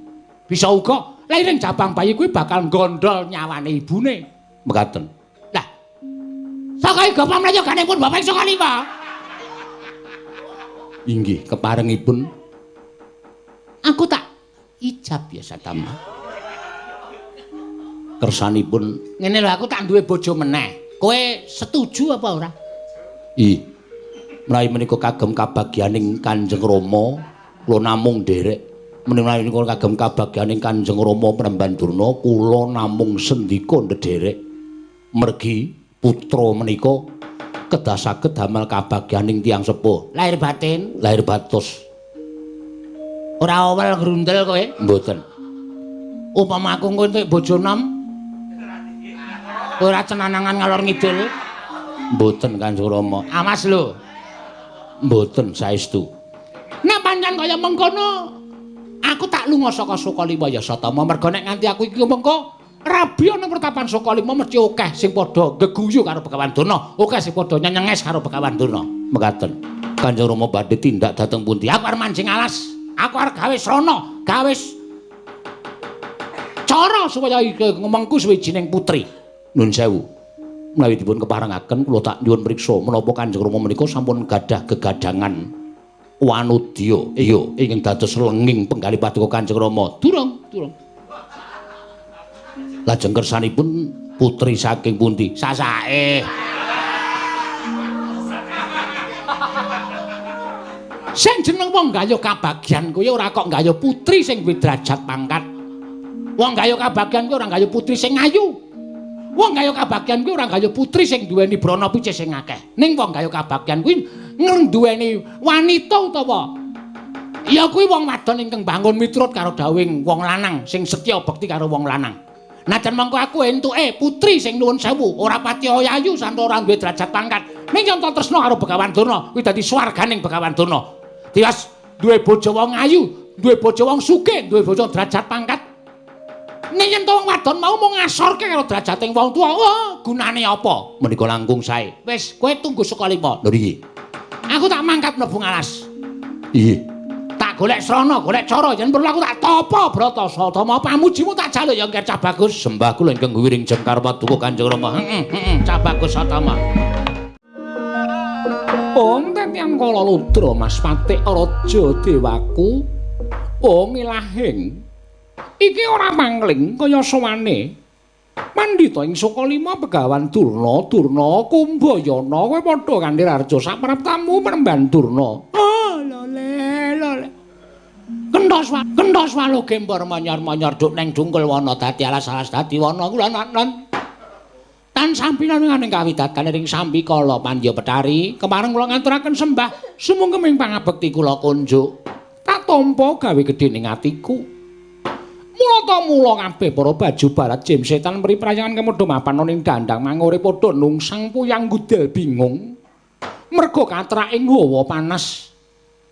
Bisa uga lairing jabang bayi kuwi bakal nggondol nyawane ibune. Mekaten. Lah. Saka iga pamlayoganipun bapak Sukalima. Inggih, keparengipun aku tak ijab ya Satama. Kersanipun ngene lho, aku tak duwe bojo meneh. Kowe setuju apa ora? Ih. Menawi menika kagem kabagyaning Kanjeng Rama, kula namung nderek. Menawi menika kagem kabagyaning Kanjeng Rama Premban Durna, kula namung sendika ndederek. Mergi putra menika kedah saged damel kabagyaning tiyang sepuh. Lahir batin, lahir batos. Ora owel grundel kowe? Mboten. Upama aku engko entuk bojo nom, ora cenanangan ngalor ngidul? Mboten Kanjeng Rama. Awas lho. Mboten saestu. Nek pancen kaya mengkono, aku tak lunga saka Sukalima ya Satama, merga nek nganti aku iki mengko rabi ana pertapan Sukalima mesti akeh sing padha geguyu karo Begawan Durna, akeh sing padha nyenyenges karo Begawan Durna. Mekaten. Kanjeng Rama badhe tindak dhateng pundi? Aku arep mancing alas, aku arep gawe srana, gawe cara supaya iki ngomongku suwijining putri. Nun sewu. Menawi dipun keparengaken kula tak nyuwun priksa menapa Kanjeng Rama menika sampun gadah gegadangan wanudya iya ingkang dados lenging penggalih paduka Kanjeng Rama. Durung, durung. Lajeng kersanipun putri saking pundi? Sasake. Sing jeneng wong gayuh kabagyan kuwi ora kok gayuh putri sing duwe derajat pangkat. Wong gayuh kabagyan kuwi ora gayuh putri sing ayu. Wong gayuh kabagyan kuwi ora gayuh putri sing duweni brana picis sing akeh. Ning wong gayuh kabagyan kuwi ngenduweni wanita utawa ya kuwi wong wadon ingkang bangun miturut karo dawuhing wong lanang sing setya bekti karo wong lanang. Najan mangko aku entuke putri sing nuwun sewu ora pati ayu santa ora duwe derajat pangkat. Ning yen tresna karo Begawan Durna kuwi dadi swarganing Begawan Durna. Tiwas duwe bojo wong ayu, duwe bojo wong sugih, duwe bojo derajat pangkat. Ning yen wong wadon mau mung ngasorke karo derajating wong tuwa, wah gunane apa? Menika langkung sae. Wis, kowe tunggu Sukalima. Lho iki. Aku tak mangkat mlebu ngalas. Iya. Tak golek srana, golek cara, yen perlu aku tak tapa brata Satama pamujimu tak jaluk ya Ngger Cah Bagus. Sembah kula ingkang wiring jengkar paduka Kanjeng Rama. Heeh, heeh, Cah Bagus Satama. Om tetiang kala ludra Mas Patik Raja Dewaku. Om ilahing. Iki ora mangling kaya sowane. Pandhita ing Sukalima Begawan Durna, Durna Kumbayana kowe padha kanthi raja sapraptamu Premban Durna. Oh, lole lole. Kenthos walu gembor monyor-monyor duk neng dungkul wana dadi alas-alas dadi wana kula lan tan sampinan ing kawidatan ring sambikala pandya Betari kepareng kula ngaturaken sembah sumungkeming pangabekti kula kunjuk. Tak tampa gawe gedhe ning atiku. Mulata mula kabeh para baju barat jim setan mri prayangan kemedha mapan ning dandang mangure padha nungsang puyang gudel bingung. Merga katraking hawa panas.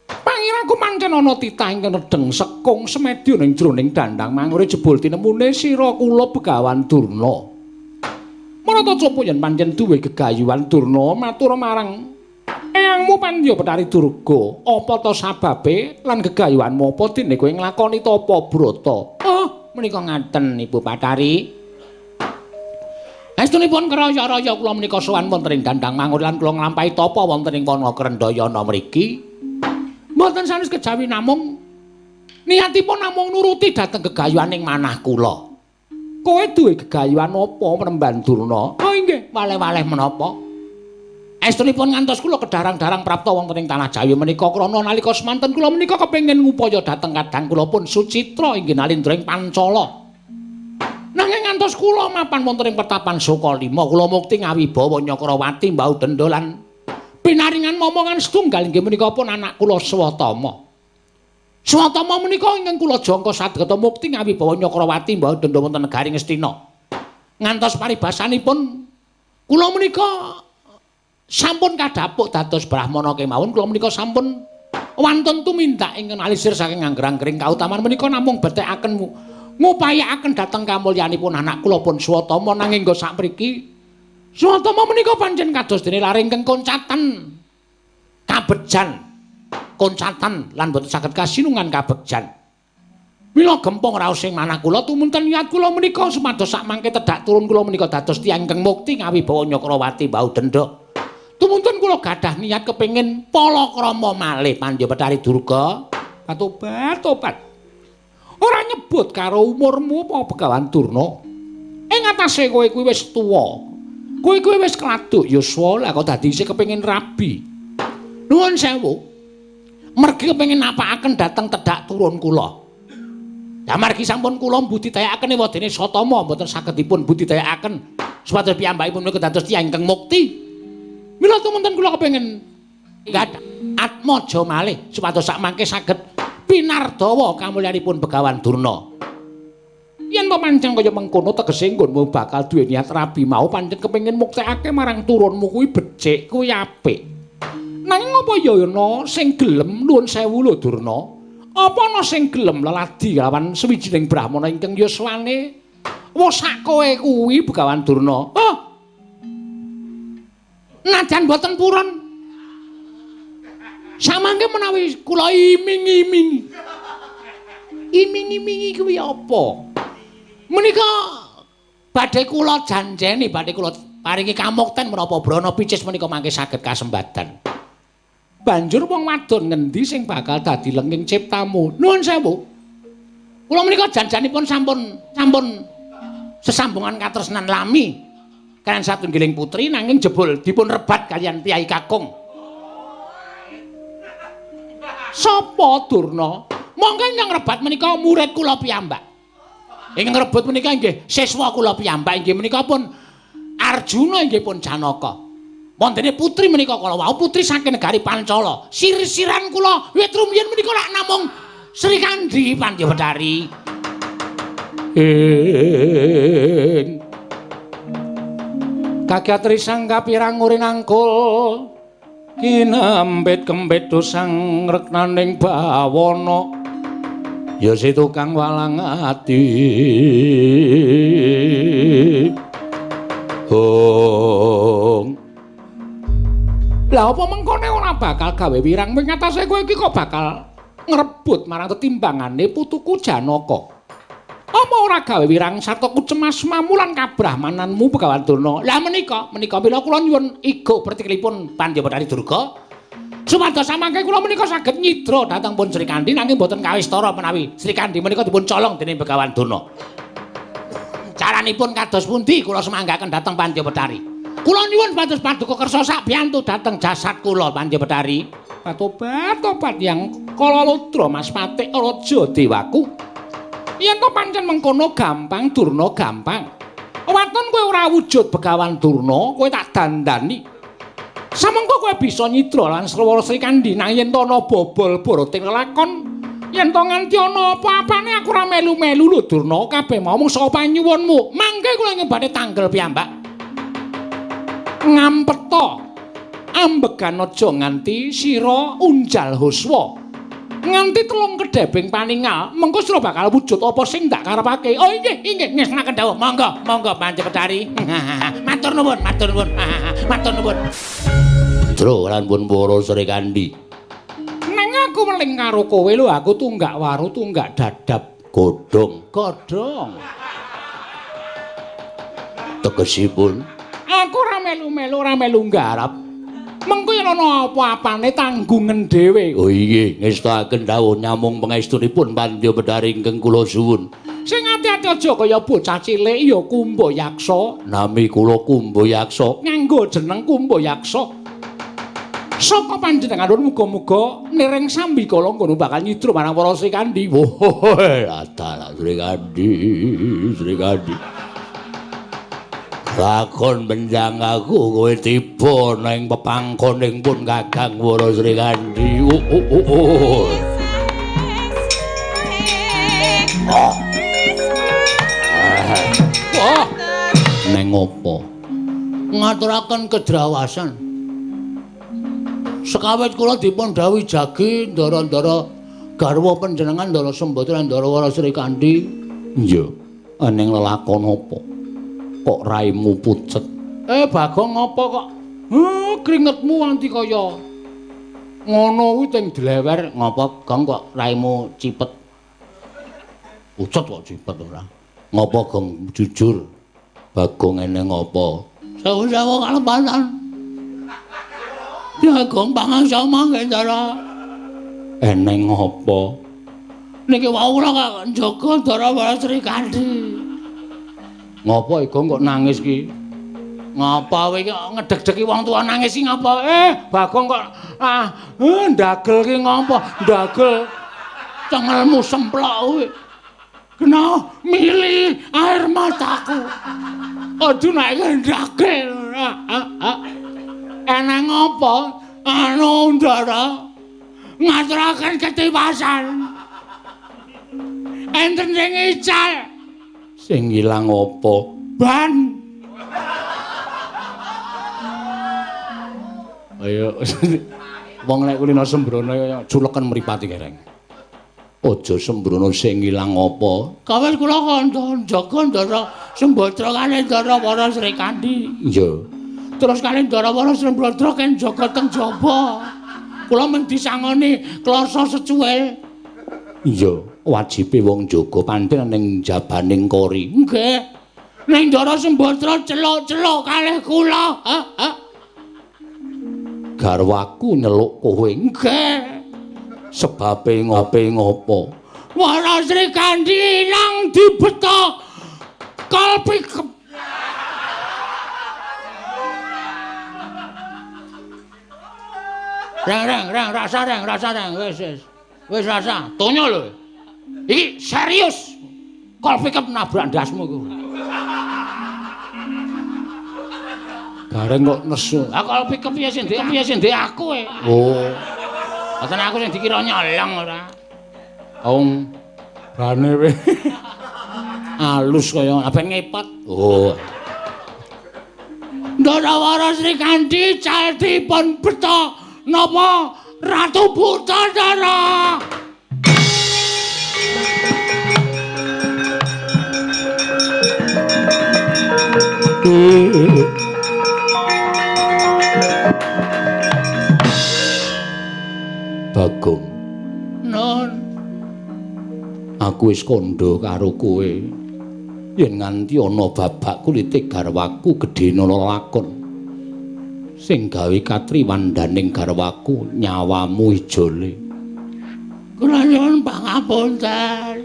Pangiraku pancen ana titah ingkang redeng sekung semedya ning jroning dandang mangure jebul tinemune sira kula Begawan Durna. Marata copo yen pancen duwe gegayuhan Durna matur marang eyangmu Pandya Betari Durga, apa ta sababe lan gegayuhanmu apa dene kowe nglakoni tapa brata? Oh, menika ngaten Ibu Bathari. Estunipun kraya-raya kula menika sowan wonten ing dandang mangur lan kula nglampahi tapa wonten ing wana Krendayana mriki. Mboten sanes kejawi namung niatipun namung nuruti dhateng gegayuhaning manah kula. Kowe duwe gegayuhan apa Premban Durna? Oh inggih, waleh-waleh menapa? Estunipun ngantos kula kedarang-darang prapta wonten ing tanah Jawi menika krana nalika semanten kula menika kepengin ngupaya dhateng kadang kula pun Sucitra inggih nalindra ing Pancala. Nanging ngantos kula mapan wonten ing petapan Sukalima kula mukti ngawibawa Nyakrawati mbau denda lan pinaringan momongan setunggal inggih menika pun anak kula Swatama. Swatama menika ingkang kula jangka sadgeta mukti ngawibawa Nyakrawati mbau denda wonten negari Ngastina. Ngantos paribasanipun kula menika sampun kadhapuk dados brahmana kemawon kula menika sampun wantun tumindak ingkang alisir saking angger-anggering kautaman menika namung bethekaken ngupayakaken dhateng kamulyanipun anak kula pun Swatama nanging nggo sakmriki Swatama menika pancen kados dene lare ingkang koncatan kabejan koncatan lan boten saged kasinungan kabegjan. Mila gempong raos sing manah kula tumunten niat kula menika supados sakmangke tedhak turun kula menika dados tiyang ingkang mukti ngawibawa Nyakrawati mbau denda. Tumunten kula gadah niat kepengin palakrama malih Pandya Bathari Durga. Patobat tobat. Ora nyebut karo umurmu apa Begawan Durna. Ing atase kowe kuwi wis tuwa. Kowe kuwi wis kladuk yuswa, lah kok dadi isih kepengin rabi. Nuwun sewu. Mergi kepengin napakaken dhateng tedhak turun kula. Lah margi sampun kula mbudidayakaken ewadene Satama mboten saged dipun budidayakaken supados piyambakipun menika dados tiyang ingkang mukti. Mila tumunten kula kepengin gadah atmaja malih supados sakmangke saged pinardawa kamulyanipun Begawan Durna. Yen to pancen kaya mengkono tegese nggonmu bakal duwe niat rabi mau pancen kepengin muktekake marang turunmu kuwi becik, kuwi apik. Nanging apa ya ana sing gelem nuwun sewu lho Durna? Apa ana sing gelem leladi lawan sawijining brahmana ingkang yuswane wis sak kowe kuwi Begawan Durna? Oh. Najan boten purun. Samangke menawi kula iming-imingi. Iming-imingi kuwi apa? Menika badhe kula janjeni, badhe kula paringi kamukten menapa brana picis menika mangke saged kasembadan. Banjur wong wadon ngendi sing bakal dadi lenging ciptamu? Nuwun sewu. Kula menika janjanipun sampun sesambungan katresnan lami kaliyan satunggiling putri nanging jebul dipun rebat kaliyan piyai kakung. Sapa Durna? Monggo ingkang rebat menika murid kula piyambak. Ingkang rebut menika inggih siswa kula piyambak inggih menika pun Arjuna inggih pun Janaka. Wontene putri menika kala wau putri saking negari Pancala. Sir-siran kula wit rumiyin menika lak namung Sri Kandi Pandya Bathari. Ing Kakyatri sang kapirang urinangkul kinempit kempit dosang reknaning bawana ya si tukang walang ati. Hong. Lah apa mengkone ora bakal gawe wirang ing atase kowe iki kok bakal ngrebut marang tetimbangane putuku Janaka. Apa ora gawe wirang sarta kucemas mamulan kabrahmananmu Begawan Durna? Lah menika mila kula nyuwun igo pertikilipun Pandya Bathari Durga supados samangke kula menika saged nyidra dhateng pun Sri Kandi nanging boten kawistara menawi Sri Kandi menika dipun colong dening Begawan Durna. Caranipun kados pundi kula semanggaken dhateng Pandya Bathari. Kula nyuwun supados paduka kersa sak biyantu dhateng jasad kula Pandya Bathari. Patobat tobat yang kala ludra Mas Patik Raja Dewaku. Yen to pancen mengkono gampang Durna gampang. Waton kowe ora wujud Begawan Durna, kowe tak dandani. Samengko kowe bisa nyidra lan srewara Sri Kandi nang yen to ana bobol boroting lelakon, yen to nganti ana apa-apane aku ora melu-melu lho Durna, kabeh mau mung saka panyuwunmu. Mangke kula ing badhe tanggel piyambak. Ngampeta ambegan aja nganti sira unjal huswa. Nganti telung kedhebing paningal, mengko sira bakal wujud apa sing ndak karepake. Oh inggih, inggih, ngestokaken dawuh. Monggo, monggo Pandya Bathari. Matur nuwun, matur nuwun. Matur nuwun. Jro lan pun para Sri Kandi. Neng aku weling karo kowe lho, aku tunggak waru, tunggak dadap. Godhong, godhong. Tegesipun aku ora melu-melu, ora melu nggarap. Mengko yen ana apa-apane tanggungan dhewe. Oh inggih, ngestokaken dawuh nyamung pangestunipun Pandya Bathari ingkang kula suwun. Sing ati-ati aja kaya bocah cilik ya Kumba Yaksa. Nami kula Kumba Yaksa. Nganggo jeneng Kumba Yaksa. Saka panjenengan muga-muga niring sambikala ngono bakal nyidra marang para Srikandhi. Wah, dalah Srikandhi, Srikandhi. Lakon benjang aku kowe tiba ning pepangkoning pun Kakang Wara Srikandhi. Oh. Oh. Wah, neng opo? Ngaturaken kedrawasan. Sekawit kula dipun dhawuhi jagi ndara-ndara garwa panjenengan Ndara Sembadra Ndara Wara Srikandhi. Iya, ning lelakon apa? Kok raimu pucet? Bagong apa kok? Kringetmu nganti kaya ngono kuwi teng dlewer. Ngapa Gong kok raimu cipet? Pucet kok cipet ora? Ngapa Gong jujur? Bagong eneng apa? Sewu-sewu kalepatan. Ya Gong pangasa mangke Ndara. Eneng apa? Niki wau kula kok njaga Ndara Wara Srikandhi. Ngapa Gong kok nangis ki? Ngapa kowe iki ngedeg-degi wong tuwa nangis ki ngapa? Bagong kok ndagel ki ngapa? Ndagel cengelmu semplok kuwi. Kena mili air mataku. Aduh nek ndagel. Eneng apa? Anu Ndara ngaturaken ketiwasan. Enten sing ical. Sing ilang apa? Ban. Ayo wong nek kulino sembrono kaya culeken mripate kereng. Aja sembrono sing ilang apa? Kawis kula kandha njaga Ndara Sembadra kalih Ndara Wara Srikandhi. Iya. Terus kalih Ndara Wara Sembadra ken jaga teng jaba. Kula mung disangoni klasa secuil. Iya, wajibe wong jaga pancen ning jabaning kori. Nggih. Ning Ndara Sembadra celuk-celuk kalih kula. Garwaku nyeluk kowe. Nggih. Sebabe ngope ngopo? Wara Srikandhi ilang dibeta kalpi. Reng reng rasa reng rasa reng wis wis. Wis rasa, tonyo lho. Iki serius. Kol pickup nabrak ndasmu iku. Gareng kok nesu. Ah kol pickup piye sing ndek piye sing ndek aku e. Oh. Mboten aku sing dikira nyolong ora. Wong bane we. Alus kaya ben ngepot. Oh. Ndara Wara Srikandhi cal dipun beta napa Ratu Buta Ndara. Bagong. Non. Aku wis kandha karo kowe. Yen nganti ana babak kulite garwaku gedhene lakon. Sing gawe katriwandaning garwaku nyawamu ijole. Kula nyuwun pangapunten.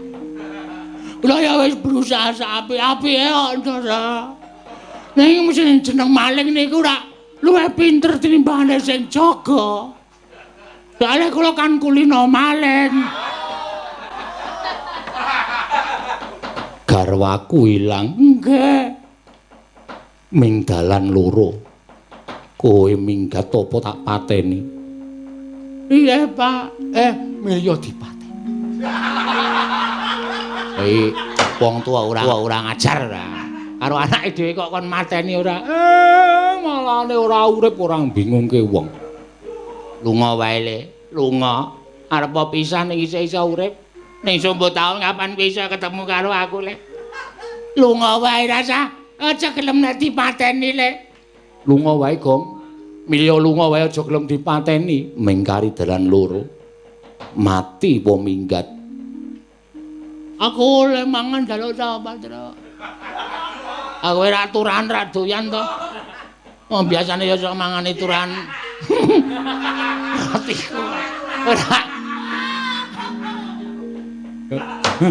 Kula ya wis berusaha saapik-apike kok, Ndara. Ning sing jeneng maling niku ora luwih pinter tinimbangane sing jaga. Soale kula kan kulino maling. Garwaku ilang. Nggih. Ming dalan loro. Kowe minggat apa tak pateni? Iya, Pak. Milya dipateni. Wong tuwa ora ngajar ora. Karo anake dhewe kok kon mateni ora. Malane ora urip ora bingungke wong. Lunga wae le, lunga. Arep pisan ning isih iso urip. Ning sombo taun kapan kowe iso ketemu karo aku le? Lunga wae rasa. Aja gelem nek dipateni le. Lunga wae, Gong. Milya lunga wae aja gelem dipateni. Mengkari dalan loro. Mati apa minggat? Aku oleh mangan njaluk sapa, Tru? Aku ora turahan ra doyan to. Oh, biasane ya sok mangane turahan. Atiku. Ora.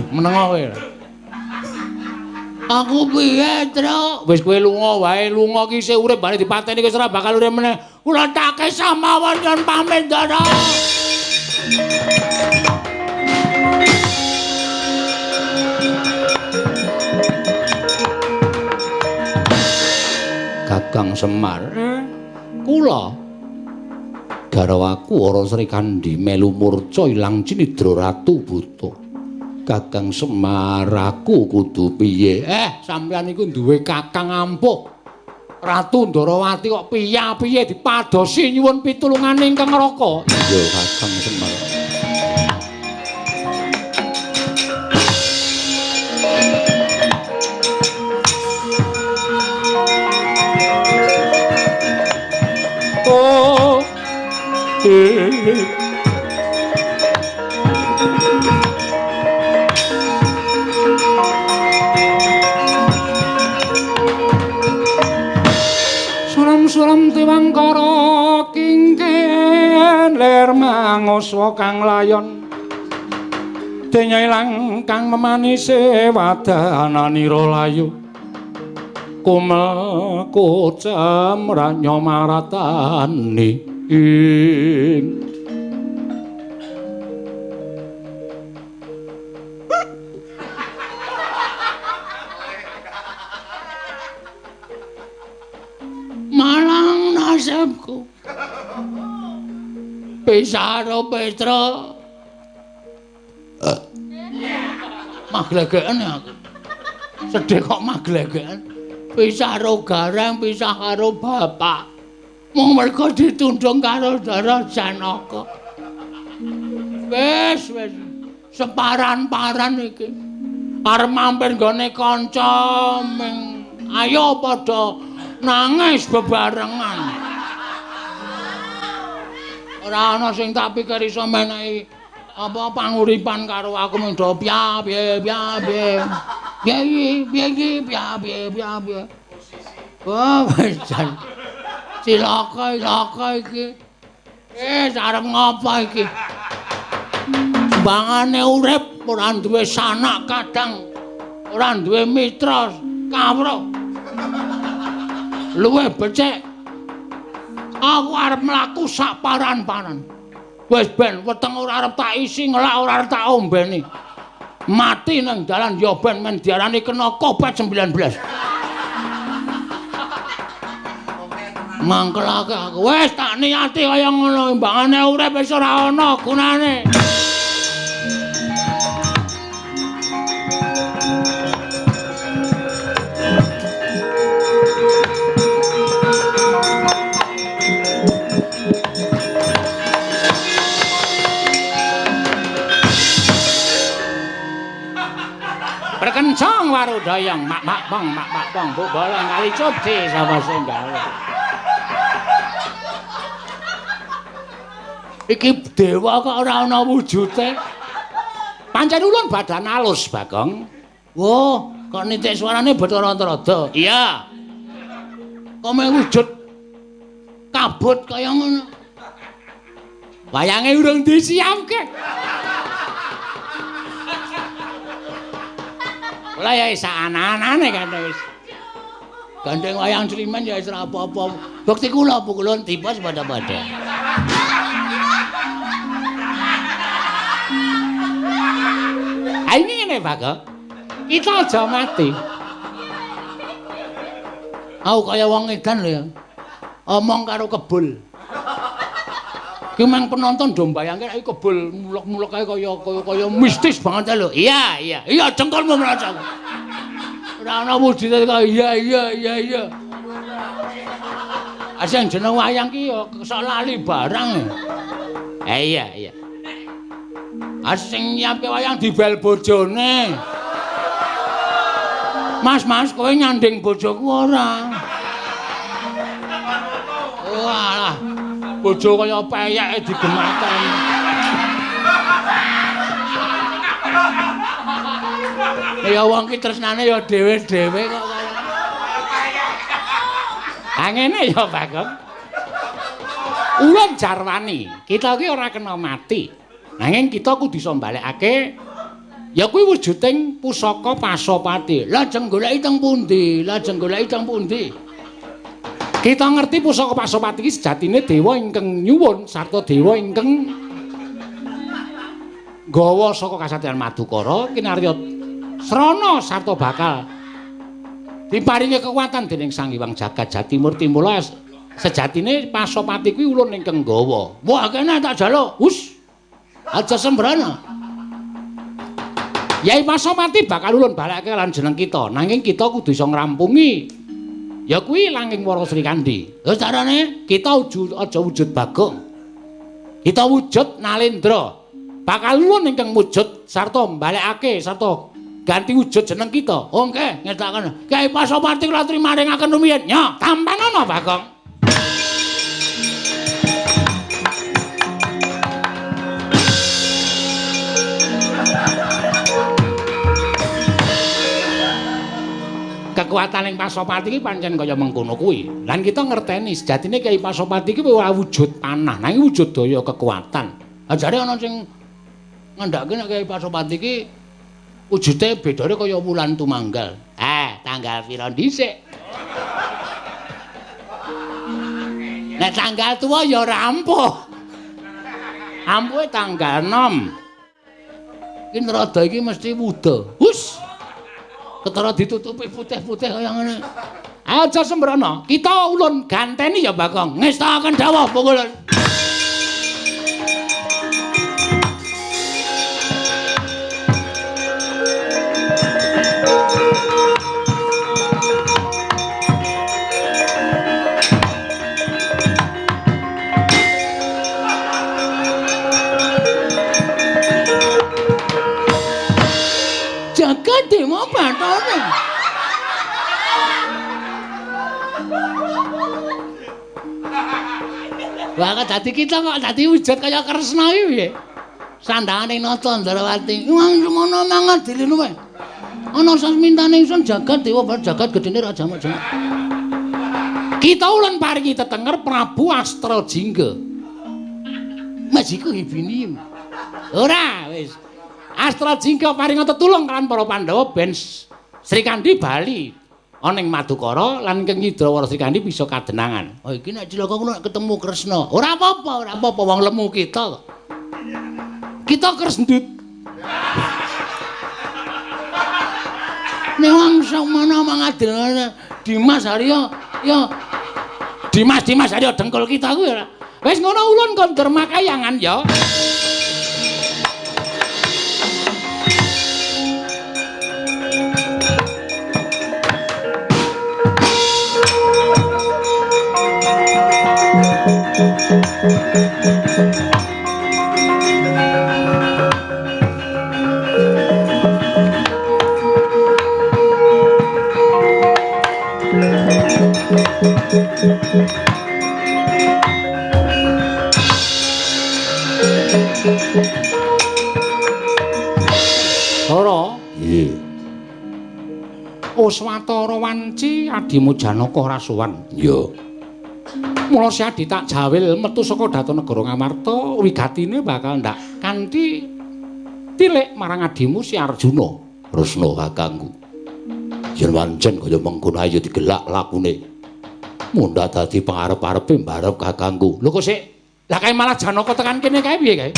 Menengo kowe. Aku piye, Tru? Wis kowe lunga wae, lunga ki isih urip bare dipateni wis ora bakal urip meneh. Kula tak kesah mawon nyuwun pamit, Ndara. Kakang Semar, kula garwaku Wara Srikandhi melu murca ilang cinidra Ratu Buta. Kakang Semar, aku kudu piye? Sampeyan iku duwe kakang ampuh. Ratu Ndarawati kok piye-piye dipadosi nyuwun pitulungane ingkang Raka. Iya, Kakang Semar. Oh. Suram-suram tiwangkara kingken lir manguswa kang layon denya ilang kang memanise wadananira layu kumel kocem ranya maratani ing. Malang nasibku Pisaro Petra maglegeken aku sedih kok maglegeken. Pisah karo gareng, pisah karo bapak. Mung mergo ditundung karo Ndara Janaka. Wis wis separan-paran iki. Arep mampir nggone kanca ming ayo padha nangis bebarengan. Ora ana sing tak pikir iso menehi apa panguripan karo aku mung do piye piye piye. Piye piye piye piye piye. Wah, wis jan. Cilaka cilaka iki. Wis arep ngopo iki? Sembangane urip ora duwe sanak kadang, ora duwe mitra kawruh. Luwih becik aku arep mlaku sak paran-paran. Wis ben weteng ora arep tak isi, ngelak ora arep tak ombeni. Mati nang dalan ya ben men diarani kena Covid-19. Mangkelake aku. Wis tak niati kaya ngono, imbangane urip wis ora ana gunane. Berkencang warudayang mak mak bang mak mak bang bu bolong kali cupci sama sing gawe. Iki dewa kok ora ana wujute. Pancen ulun badan alus, Bagong. Wah, kok nitik suarane Bathara Antarada. Iya. Kok meh wujud kabut kaya ngono. Wayange urung disiapke. Lah ya wis ana-anane kan wis. Gandeng wayang Sleman ya wis ora apa-apa. Bukti kula pukulun tipes padha-padha. Ha ini ngene, Bagong. Kita aja mati. Aku kaya wong edan lho ya. Omong karo kebul. Ki mang penonton do mbayangke iki kebul mulek-mulek kae kaya kaya mistis banget lho. Iya, iya. Iya jengkolmu mraca. Ora ana wujude kaya iya iya iya iya. Asing jeneng wayang ki ya sok lali barang. Iya iya. Asing nyiapke wayang dibel bojone. Mas, mas, kowe nyanding bojoku ora? Walah. Bojo kaya peyeke digematan. Ya wong ki tresnane ya dhewe-dhewe kok kaya. Ha ngene ya, Bagong. Ulun jarwani, kita ki ora kena mati. Nanging kita kudu iso mbalekake ya kuwi wujuding pusaka Pasopati. Lajeng goleki teng pundi? Lajeng goleki teng pundi? Kita ngerti pusaka Pasopati iki sejatine dewa ingkang nyuwun sarta dewa ingkang nggawa saka kasatriyan Madukara kinarya srana sarta bakal diparingi kekuatan dening Sang Hyang Jagat Jatimurti. Mula sejatine Pasopati kuwi ulun ingkang nggawa. Wah, kene tak jaluk. Hus. Aja sembrana. Yai Pasopati bakal ulun balekake lan jeneng kita, nanging kita kudu iso ngrampungi. Ya kuwi langing Wara Srikandhi. Lha carane kita aja wujud Bagong. Kita wujud Nalendra. Bakal ulun ingkang wujud sarta mbalekake sarta ganti wujud jeneng kita. Oh nggih, ngestakaken. Kyai Pasopati kula trimaringaken rumiyin. Ya, tampanono Bagong. Kekuatan ing Pasopati iki pancen kaya mengkono kuwi. Lan kita ngerteni sejatine Kyai Pasopati iki ora wujud panah, nanging wujud daya kekuatan. Ajare ana sing ngandhake nek Kyai Pasopati iki wujude bedane kaya wulan tumanggal. Tanggal pira dhisik? Nek tanggal tuwa ya ora ampuh. Ampuhe tanggal 6. Iki nerada iki mesti wuda. Hus. Ketara ditutupi putih-putih kaya ngene. Aja sembrono, kita ulun ganteni ya Bagong. Ngestakaken dawuh pungkulun. Jagat Dewa Bathara. Wah, dadi kita kok dadi wujud kaya Kresna iki piye? Sandangane nata Ndrawati. Wong semono mangan dilinu wae. Ana sasmintane ingsun jagat Dewa Bathara, jagat gedene ra jamak-jamak. Kita ulun paringi tetenger Prabu Astrajingga. Majiku ibini. Ora, wis. Astrajingga paringa tetulung kan para Pandhawa ben Srikandhi bali ana ing Madukara lan ingkang nyidra Wara Srikandhi bisa kadenangan. Oh iki nek cilaka ngono ketemu Kresna. Ora apa-apa, ora apa-apa wong lemu kita kok. Kita kresndut. Nek wong sakmana mangadil Dimas Haryo ya Dimas Haryo dengkul kita kuwi ora. Wis ngono ulun kon dermakayangan ya. Ora? Nggih. Oswatara wanci adimu Janaka ora sowan. Iya. Mula si Adi tak jawil metu saka Daton Negara Ngamarta, wigatine bakal ndak kanthi tilik marang adimu si Arjuna. Kresna kakangku. Yen wancen kaya mengkono ayo digelak lakune. Mundha dadi pangarep-arepe mbarep kakangku. Lho kok sik? Lah kae malah Janaka tekan kene kae piye kae?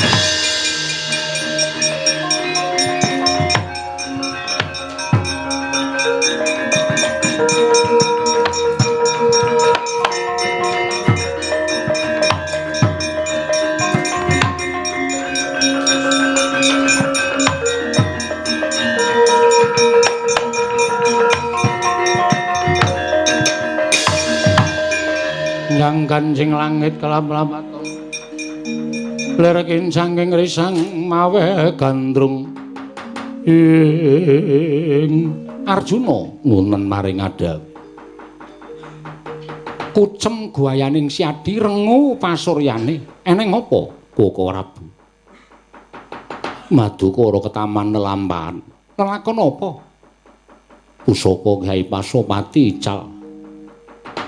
Yang kancing langit kelap-lapaton lir kincang risang mawe gandrung ing Arjuna ngunen maring adhap. Kucem guayaning si Adi rengu pasuryane. Eneng apa Koko Prabu? Madukara ketaman lelampahan. Lelakon apa? Pusaka Kyai Pasopati ical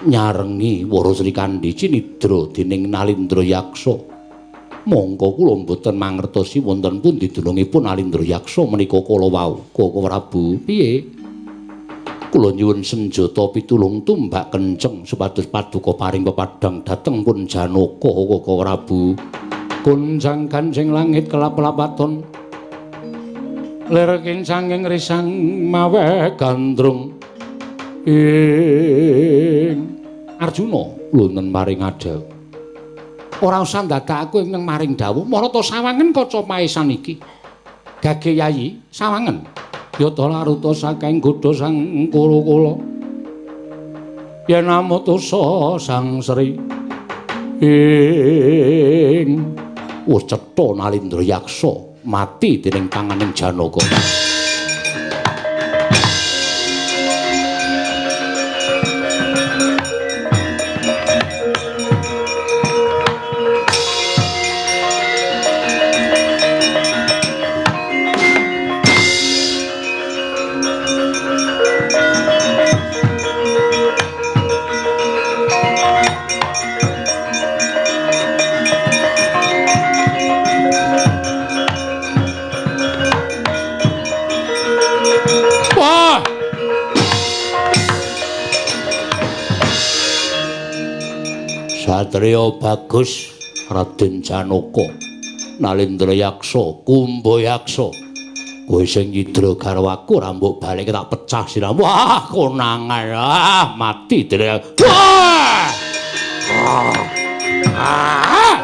nyarengi Wara Srikandhi cinidra dening Nalindra Yaksa. Mongko kula mboten mangertosi wonten pundi dunungipun Nalindra Yaksa menika kala wau. Koko Prabu, piye? Kula nyuwun senjata pitulung tumbak kenceng supados paduka paring pepadhang dhateng pun Janaka Kaka Prabu. Kunjang kanjeng langit kelap-lapaton lir kincanging risang mawe gandrung ing Arjuna lunen maring adha. Ora usah ndadak aku ing maring dawuh marata sawangen kaca paesan iki. Gage Yayi sawangen. Yata laruta saking godha sang Kuru-kula. Yen amutusa sang Sri ing wis cetha Nalindra Yaksa mati dening tanganing Janaka. Satria bagus Raden Janaka Nalindra Yaksa Kumba Yaksa kowe sing nyidra garwaku ora mbok balik tak pecah sirahmu. Wah konangan ah mati dene. Wah ah ah ah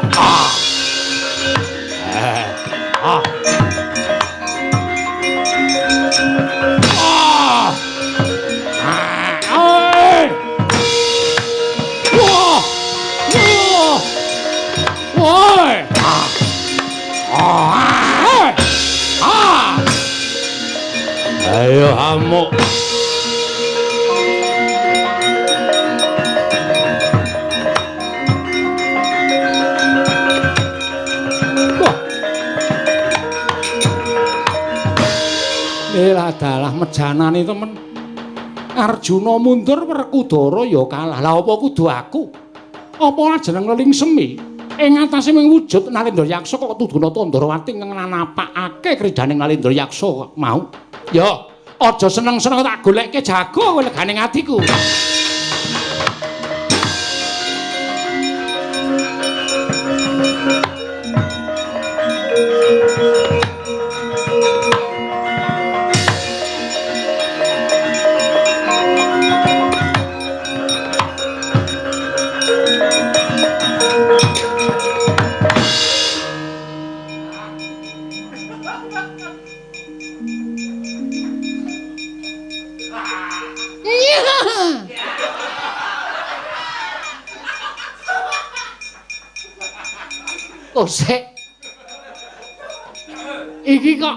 ayo amuk. Wah. Dalah mejanane temen. Arjuna mundur Werkudara ya kalah. Lah apa kudu aku? Apa jeneng leling semi? Ing atase mung wujud Nalindra Yaksa kok tuduna Ndrawati ngnapakake kridhaning Nalindra Yaksa mau. Ya, aja seneng-seneng tak golekke jago kowe legane atiku. Kosek. Iki kok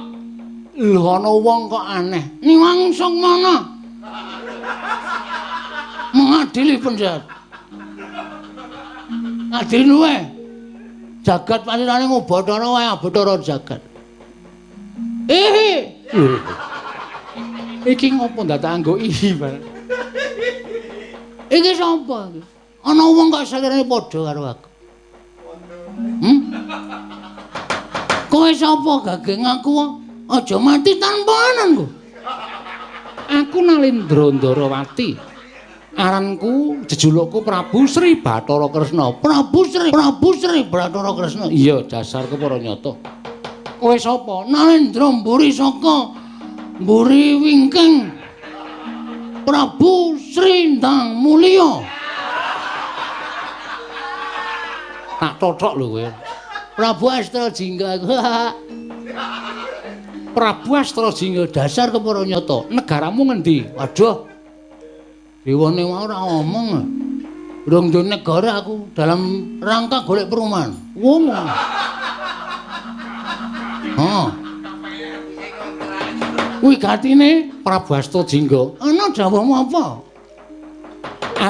lho ana wong kok aneh. Niwang Sukmana mengadili penjahat. Ngadili wae. Jagat panjenengane ngubathara wae Bathara jagat. Eh. Iki ngopo ndadak anggo iki, Pak? Iki sapa iki? Ana wong kok selirane padha karo aku. Kowe sapa gage ngaku aja mati tanpa ananku. Aku Nalindra Ndarawati. Aranku jejulukku Prabu Sri Bathara Kresna. Prabu Sri Bathara Kresna. Iya, dasar kepara nyata. Kowe sapa? Nalindra mburi saka mburi wingking. Prabu Sri Ndang Mulya. Tak tothok lho kowe. Prabu Astra Jingga aku. Prabu Astra Jingga dasar kepara nyata. Negaramu ngendi? Waduh. Dewane mau ora ngomong. Durung duwe negara aku dalam rangka golek perumahan. Wong. Hah. Kuwi gatine Prabu Astra Jingga. Ana dawuhmu apa?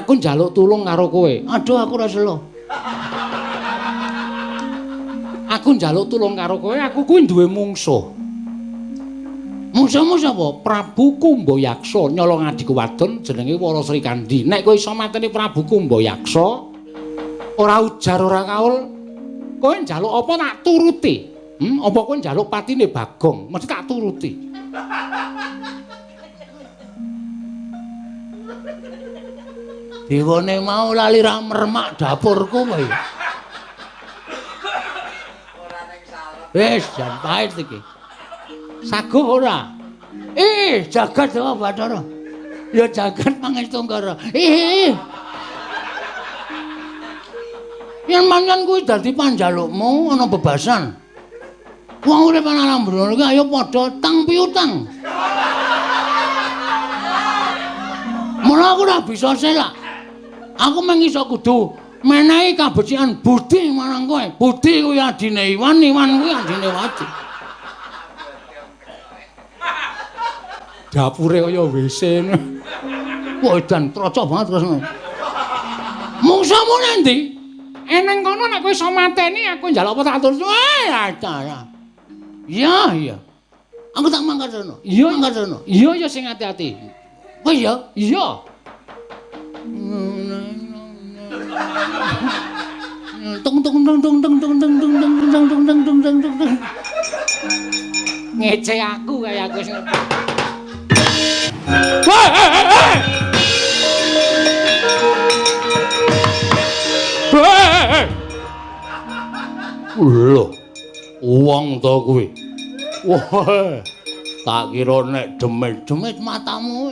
Aku njaluk tulung karo kowe. Aduh aku ora selo. Aku njaluk tulung karo kowe, aku kuwi duwe mungsuh. Mungsuhmu sapa? Prabu Kumba Yaksa nyolong adhiku wadon jenenge Wara Srikandhi. Nek kowe iso mateni Prabu Kumba Yaksa, ora ujar ora kaul, kowe njaluk apa tak turuti. Apa kowe njaluk patine Bagong, mesti tak turuti. Dewane mau lali ra mermak dapurku kowe. Wis jan pahit iki. Saguh ora? Ih, jagat Dewa Bathara. Ya jagat Pangestu Ngara. Ih. Yen mangan kuwi dadi panjalukmu ana bebasan. Wong urip ana alam brono iki ayo padha tang piutang. Mula aku ora bisa selak. Aku mung iso kudu menehi kabecikan budi marang kowe. Budi kuwi adine Iwan, Iwan kuwi adine Wadi. Dapure kaya WC. Wah, edan trocok banget terus. Mungsuhmu nang ndi? Eneng kono nek kowe iso mateni aku njaluk apa tak atur. Iya, iya. Aku tak mangkat rono. Iya, mangkat rono. Iya, ya sing ati-ati. Kowe ya? Iya. Tung tung tung tung tung tung tung tung tung tung tung tung tung tung tung tung. Ngece aku kaya aku sing. Woi, hei. Hei. Lho, wong to kuwi. Wah, tak kira nek demit-demit matamu.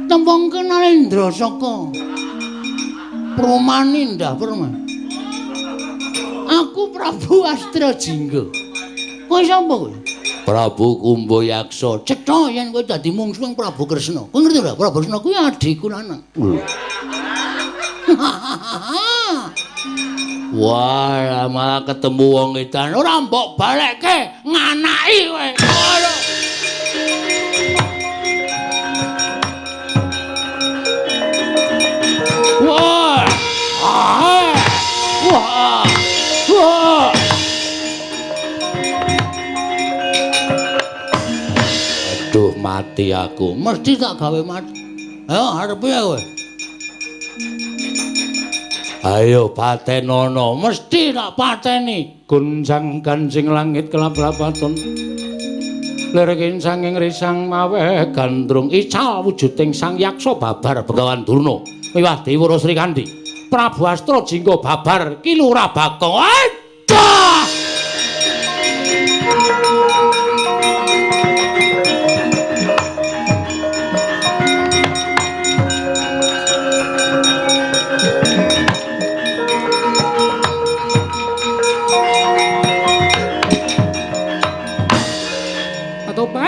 Tembung kenalendra saka Prumanindah Perma. Aku Prabu Astrajingga. Kowe sapa kowe? Prabu Kumbayaksa. Cetha yen kowe dadi mungsuh Prabu Kresna. Kowe ngerti ora? Prabu Kresna kuwi adhiku lanang. Wah, malah ketemu wong edan. Ora mbok balekke, nganaki kowe. Wah. Wah. Wah. Aduh, mati aku. Mesti tak gawe mati. Ayo arepe kowe. Ayo patenono, mesti tak pateni. Gonjang ganjing langit kelap-lapaton. Lirikin sanging risang maweh gandrung ical wujuding Sang Yaksa babar Begawan Durna. Miwah Dewa Sri Kandi. Prabu Astrajingga babar Ki Lurah Bagong. Aduh!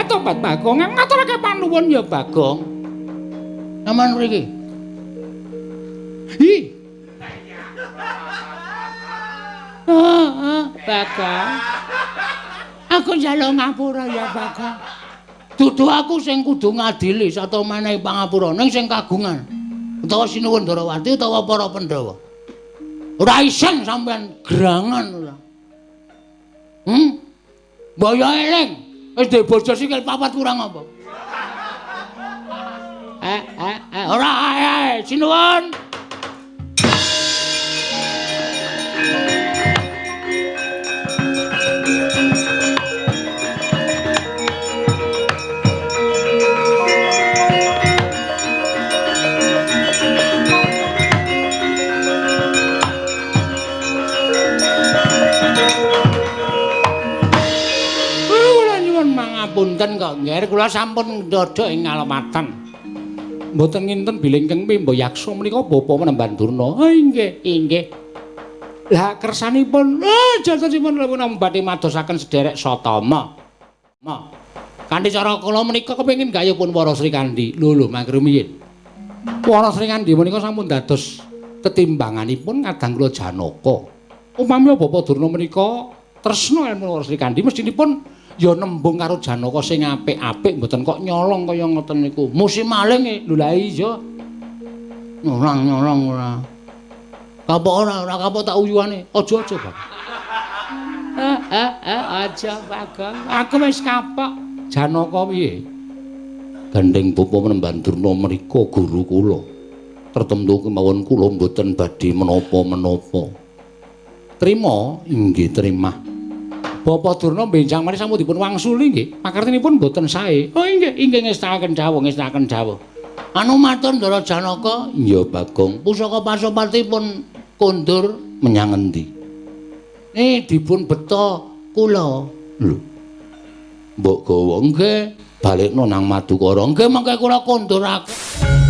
Tobat Bagong, ngaturake panuwun ya Bagong. Aman mriki. Hi. Bagong. Aku njaluk ngapura ya Bagong. Dudu aku sing kudu ngadili sarta menehi pangapura ning sing kagungan. Utawa Sinuwun Ndarawati utawa para Pandhawa. Ora isen sampean gerangan ora. Mbok yo eling. Wis duwe bojo sikil papat kurang apa? Ora ae, sinuwun. Punten kok nggih kula sampun ndodhok ing ngalematan. Mboten nginten bilih ingkang Pimbayaksa menika bapa Menemban Durna. Oh inggih, inggih. Lah kersanipun jatosipun kula badhe madosaken sederek Satama. Ma. Kanthi cara kula menika kepengin gayuhipun Wara Sri Kandi. Lho lho mangke rumiyin. Wara Sri Kandi menika sampun dados tetimbanganipun kadang kula Janaka. Upami Bapak Durna menika tresna ilmu Wara Sri Kandi mestinipun ya nembung karo Janaka sing apik-apik mboten kok nyolong kaya ngoten niku. Musim maling lho lha iya. Nyolong-nyolong ora. Kapok ora, ora kapok tak uyuane. Aja-aja, Bang. Aja, Bagong. Aku wis kapok. Janaka piye? Gandeng Bapa Menemban Durna menika guru kula. Tertemtu kemawon kula mboten badhe menapa-menapa. Trima? Inggih, terima. Bapak Durna benjang malih sampun dipun wangsuli nggih. Pakartinipun mboten sae. Oh inggih, inggih ngestakaken dawuh, ngestakaken dawuh. Anu matur Ndara Janaka. Iya Bagong. Pusaka Pasopati pun kondur menyang endi? Dipun beta kula. Lho. Mbok gawa nggih, balekno nang Madukara. Nggih mangke kula konduraken.